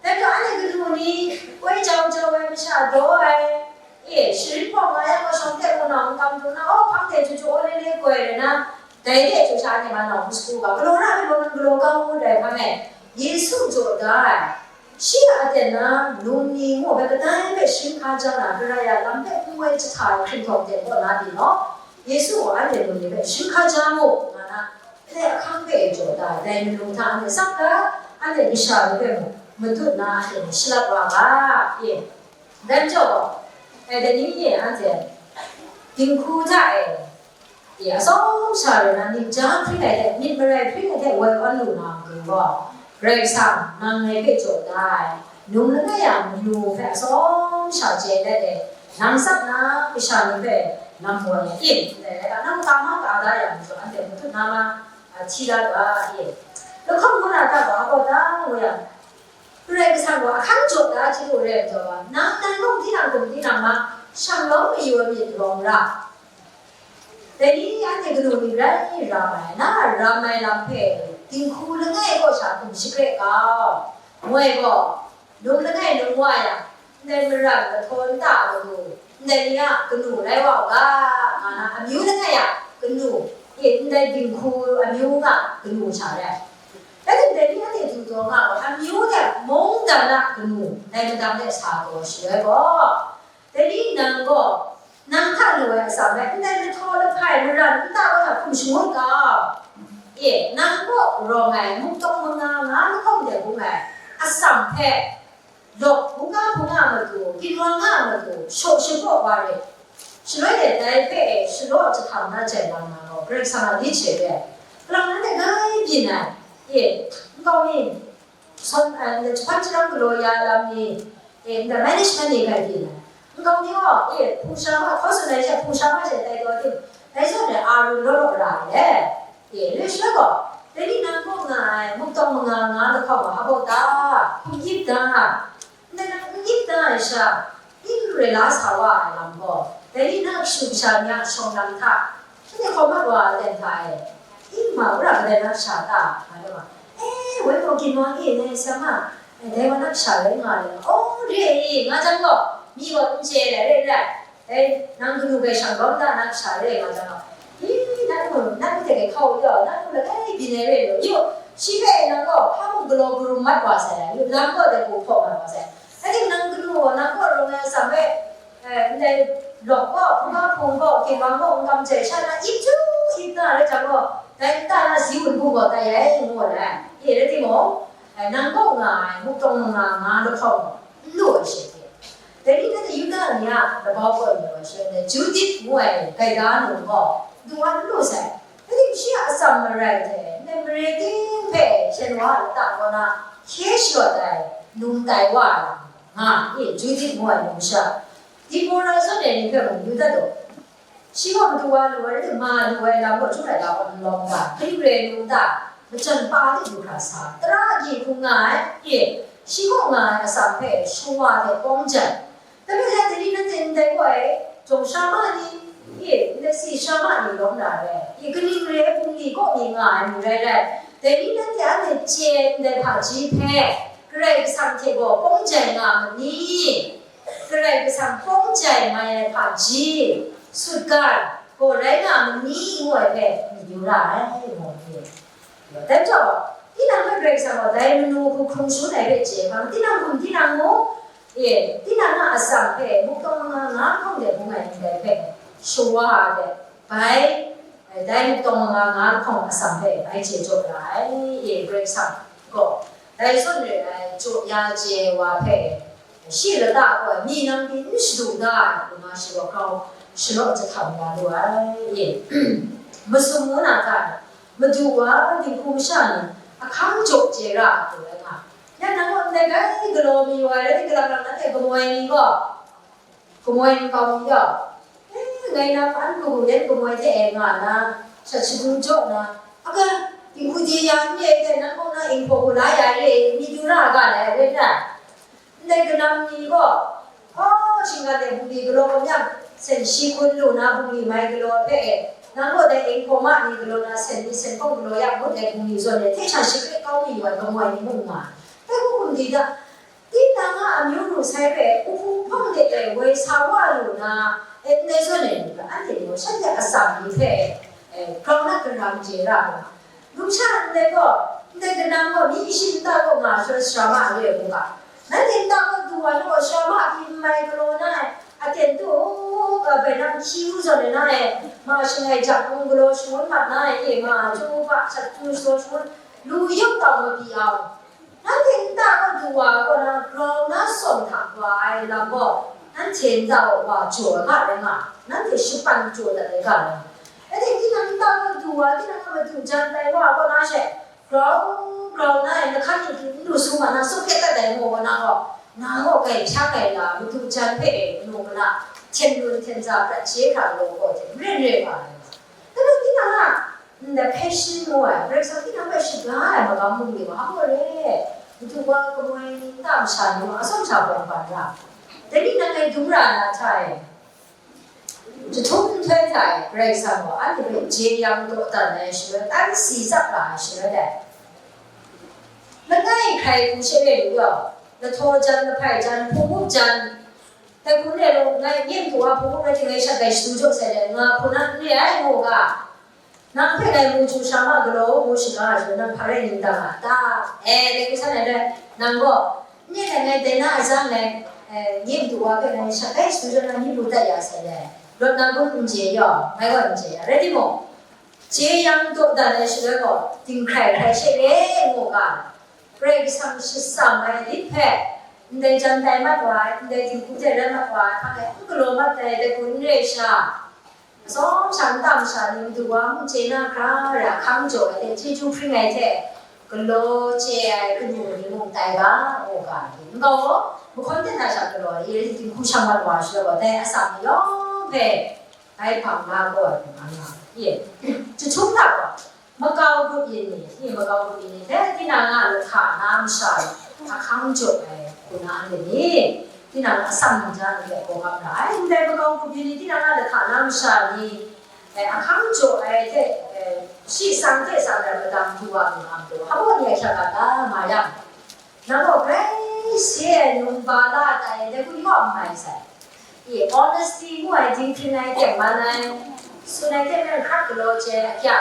Dai majaw, anhte kanu ni, woi jau jau ai, masha daw ai, e, sharin hpawng nga yang gaw, shawng hte mung nau n kam du na, aw, hpang hte chyu chyu aw le le goi rai na, dai de chyu sha anhte man nau n sagu ga, galaw na hpe mung galaw kau ngu dai hpang e, Yesu jaw da ai. Shi a aten na num ni ngu hpe kadai hpe sharin hka ja na, Karai a lam hpe n woi jahta ai hkringhtawng ten kaw na pyi law, Yesu gaw anhte num ni hpe sharin hka ja mu, nga na, ndai ahkang hpe jaw da ai, dai manu hta anhte tsap da, anhte masha ni hpe mung matut na anhte ni shalap wa ga, e. Dai majaw gaw, e, dai ni e anhte dinghku hta e, e, atsawm sha rai na, myit ja hpring ai hte, myit marai hpring ai hte woi awn lu na matu gaw, Karai Kasang nang ngai hpe jaw da ai, num langai a manu hpe atsawm sha chye let e, nang tsap na kasha ni hpe lam woi ai, e, ndai rai ga, nang ka ma ka da yang majaw, anhte matut na ma, a, hti la ga, e. Lahkawng ngu na hta gaw, a gaw da ngu yang, Karai Kasang gaw ahkang jaw da chyalu re ai majaw, nang, nang mung tinang hkum tinang ma, shang lawm mayu ai myit rawng ra. Dai ni anhte kanu ni rai ram ai, na a ram ai lam hpe dinghku langai kaw sha hkum shagre kau. Moi gaw, num langai num wa yang, ndai maram lahtaw nta matu, ndai ni a kanu rai wa u ga, nga na, amyu langai a kanu, e, ndai dinghku amyu nga kanu sha rai. Rai timung, dai ni anhte du taw nga gaw, amyu hte mungdan a kanu, ndai madang de sa taw shaloi gaw, dai ni nang gaw, nang hta lu ai atsam rai, ndai lahtaw lahpai maran nta kaw hta hkum shangun kau. E, nang kaw rawng ai muktawng manga nga lahkawng de bung ai atsam hpe, lawk hpunga hpunga matu, ginwang nga matu, shaw shapraw wa re. Shaloi de dai hpe shalaw jahkam na jai wa nga gaw, Karai Kasang a lit she re ai. Kalang nanhte grai byin ai. E, nkau mi, Sawn, eh, jahpan jahram galaw ya lam ni, eh, nta management ni grai byin ai. Nkau ni gaw, eh, hpung sha ma, hkaw tsun ai she, hpung sha ma she tai taw tim, dai zawn e a run law law ra ai le. Eh, le shaloi gaw, dai ni nang kaw nga ai, muktawng manga nga lahkawng gaw, hpa baw ta, hkum yip da, ndai nang n yip da ai sha, N re la sa wa ai lam gaw, dai ni na kashu kasha ni a shawng lam hta, shanhte hkawm mat wa ai aten hta e, n ma wora kadai na kasha ta? Nga ai wa, e, woi gaw ginwang e, nai sa ma, e, dai wa na kasha rai nga ai, aw, re ai, nga jang gaw, mi gaw n chye ai, rai, rai, dai nang kanu hpe shang lawm da na kasha re nga jang gaw, i, na nu, na nu hte hkau yaw, na nu langai byin ai re law, yu, shi hpe nang gaw hpa mung galaw karum mat wa sai, yu, lam gaw dai hku hpaw mat wa sai. Rai timung, nang kanu gaw, nang kaw rawng ai atsam hpe, eh, ndai lawk gaw, hpunga hpung gaw, ginwang gaw, n kam jai sha na, ip chyu Tip na rai jang gaw, dai nta na si wun hpung gaw tai ai, ngu ai. E, rai timung, nang kaw nga ai muk tawng manga nga lahkawng n lu ai she hte, dai ni nanhte Yuda ni a labau kaw yu ai she, Judit ngu ai gaida num gaw, du wa n lu sai. Rai tim, shi a atsam marai hte, ndai mare ting hpe shen wa a lata kaw na hkye shayawt ai, num tai wa ai nga, e, Judit ngu ai numsha, Dibora zawn ai ni hpe mung yu dat u. Shi gaw madu wa lu ai, rai timung, ma lu ai lam gaw chyum ai ga, gaw n lawm ga, kaning rai ngu ta, majan pa de du hkra sa, tara agyi hkung nga ai, e, shi gaw nga ai atsam hpe shawa hte pawng jan. Dai majaw, dai ni nanhte ndai gaw e, jawng sha ma ni, e, ndai si sha ma ni lawm na rai, e, kaning re ai bungli kaw mi nga ai ni rai rai, dai ni nanhte anhte chye ndai hpaji hpe, Karai Kasang hte gaw pawng jai nga ma ni? Karai Kasang pawng jai mai ai hpaji, sutgan gaw rai nga ma ni, ngu ai hpe myit yu ra ai, ngu ai. Dai majaw, tinang hpe Karai Kasang gaw dai manu hku hkrung shangun ai hpe chye ai hpang, tinang hkum tinang mu, e, tinang a atsam hpe muk tawng manga nga hkawng de bung ai ndai hpe, shawa de, bai, dai muk tawng manga nga lahkawng atsam hpe bai chye jaw ra ai, e, Karai Kasang gaw, dai zawn re ai jaw ya chye ai wa hpe, shi lata gaw mi nang pyi n shadu da ai hku na, shi gaw grau shanaw jahtam ya lu ai, e, masum ngu na hta, madu wa dinghku masha ni ahkang jaw chye ra ai hku rai nga, ya nang gaw ndai bai galaw mayu ai rai, galang lang nanhte gamoi ni gaw, Gamoi nkau mi gaw, e, ngai na hpan kabu yan gamoi hte e nga na, shat shadu jaw na, aga, Yahudi ya n re ai hte, nang kaw na inghpaw gula ya re, myit yu ra ga ai rai na? Ndai kanam ni gaw, hkaw shinggan ai bungli galaw myang, sen shi hkun lu na bungli mai galaw hpe e, nang gaw dai inghpaw ma ni galaw na, sen ni sen hpawng galaw ya ngut ai bungli zawn e, hte sha shagrit kau mi yu ai gamoi ni mung nga ai. Dai hku hkum di da, Tinang a amyu ru sai hpe, uhpu hpang de e woi sa wa lu na, e, ndai zawn e ni ga, anhte ni gaw shanhte a atsam ni hpe, e, grau na karam chye ra ai. Numsha ndai gaw, ndai kanam gaw, myi shi nta kaw nga sha, sara ma re ai mu ga. Nanhte nta kaw du wa na gaw, sara ma pyi n mai galaw na ai, aten tu, ga bai na n hkyi u zawn e na e, ma shangai jak hpung galaw shangun mat na e, e, ma chyu pa, shat chyu galaw shangun, lu yawng tau mapyi au. Nanhte nta kaw du wa ai kaw na, grau na tsawm hta wa ai lam gaw, nanhte nta kaw wa jaw ai ga rai nga, nanhte shapan jaw dat ai ga rai nga. Rai timung, tinang nta kaw du wa, tinang a madu jan tai wa ai kaw na she, grau grau na e, lahkan nikli n lu su ma na, sut hkret dat ai ngu gaw na gaw, nang gaw grai hpyang ai la, madu jan hpe e, manu mana, hten lun hten za prat chye hkra law gaw hte, maren re nga ai. Dai majaw tinang a, Ndai hpe shi mu ai, Karai Kasang tinang hpe shaga ai magam bungli wa hpa re, madu wa kamoi ni nta masha ni wa atsawm sha bawng ban ra, dai ni nang ngai dum ra na hta e, jahtum nhtoi hta e, Karai Kasang gaw anhte hpe jeyang dawdan ai shaloi, tan si tsap ra ai shaloi dai. Langai hkrai hku she re lu yaw, lahtaw jan, lahpai jan, hpung up jan, dai hku n re law, ngai nye madu wa hpung up rai timung, ngai shat gai shadu jaw sai let, nga hku na n re ai, ngu ga. Nang hpe ngai mu chyu sha ma galaw, ngu shaga ai shaloi, nang hpa rai ning dang a ta? E, dai hku san ai le, nang gaw, nye dai ngai dai na a jang, ngai, e, nye madu wa hpe ngai shat gai shadu jaw na, myi mu dat ya sai le, rawt na gun n chye yaw, ngai gaw n chye ya, rai timung, jeyang dawdan ai shaloi gaw, dinghkrai hkrai she re, ngu ga, Karai Kasang shatsam ai lit hpe, ndai jan tai mat wa ai, ndai dinghku hte rai mat wa ai, hpa hpe n galaw mat ai, dai hku n re sha, Atsawm sha nta masha ni madu wa mung chye na hkra ra hkang jaw ai hte chyeju hpring ai hte galaw chye ai kanu ni mung tai ga, ngu ga ai hte, nkau gaw mahkawn ten hta sha galaw ai, i rai dinghku shang mat wa ai shaloi gaw, dai atsam ni yawng hpe bai hpang la gaw ai hpe nga nga ai. Jahtum hta gaw, makau grup yin ni, i makau grup yin ni hpe tinang a lahka na masha ni ahkang jaw ai hku na anhte ni, tinang a atsam hkungga ni hpe gawgap ra ai. Ndai makau grup yin ni tinang a lahka na masha ni, e, ahkang jaw ai hte, e, shi tsang hte tsang rai madang du wa nga ai majaw, hpa ni a hkyak ga ta nga yang, nang gaw grai se ai numba la tai ai dai hku ni gaw n mai sai. I, honesty ngu ai dinghpring ai teng man ai, tsun ai hte maren hkrak galaw chye ai, a hkya,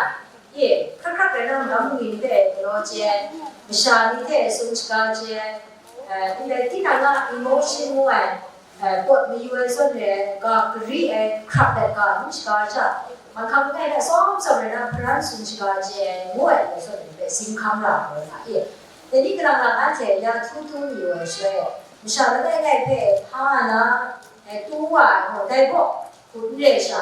i, hkrak hkrak rai na, magam bungli ni hpe galaw chye ai, masha ni hte tsun shaga chye ai, e, ndai tinang a emotion ngu ai, pawt mayu ai zawn re ai, ga gari ai, hkrap ai ga hpung shaga sha, manghkang langai hpe sawm sawm rai na, hparan tsun shaga chye ai, ngu ai zawn re hpe, zinghkam ra ai hta e. Dai ni kalang lang anhte ya htu tu mayu ai shaloi, masha langai ngai hpe hpa na, e, tu wa ai gaw, dai gaw hku n re sha,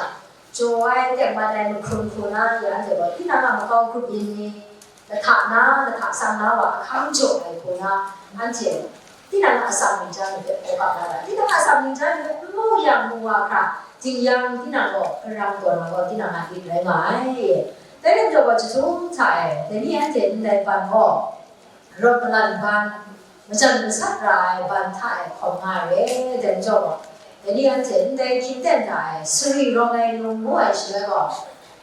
jaw ai, tengman ai mahkrun hku na, ya anhte gaw tinang a makau grup yin ni, lahta na, lahta sang na wa ahkang jaw ai hku na, anhte tinang a atsam ning chyang ni hpe hkawhkam la ai. Tinang a atsam ning chyang ni hpe n mu yang mu wa hkra, ding yang tinang gaw, karang taw na gaw tinang a myit rai nga ai. Dai rai majaw gaw, chyahtum hta e, dai ni anhte ndai ban gaw, rawt malan ban, majan masat ra ai ban hta e hkawm nga ai re, dai majaw gaw, dai ni anhte ndai hkying ten hta e sari rawng ai num ngu ai shaloi gaw,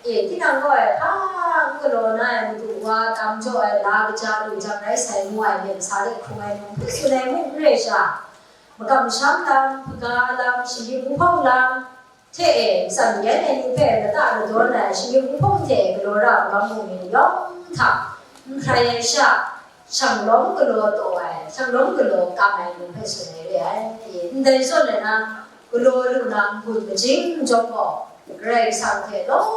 e, tinang gaw e, hpa n galaw na ai madu wa tam jaw ai la kaja lu jang rai sai ngu ai myit masa de hkrung ai num hpe tsun ai mung n re sha, makam masham lam, hpaga lam, shayin wuhpawng lam, hte e, matsan mayan ai ni hpe lata ladawn ai shayin wuhpawng hte galaw ra magam bungli yawng hta, n hkrai ai sha, shanglawm galaw taw ai, shanglawm galaw kam ai ni hpe tsun ai re ai. Ndai zawn ai na, galaw lu na n-gun majing chyawm gaw, Karai Kasang hte law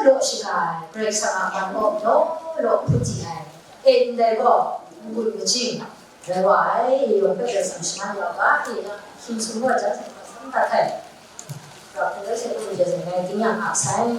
law shaga ai, Karai Kasang a man gaw law law hput di ai, e, ndai gaw n-gun majing rai wa ai. Yawng hpe Karai Kasang shaman ya u ga, e, hkying sum gaw jan hte hkawm dat ai. Rap hpe rai she, hpung je zing ai, tingnyang hka sai.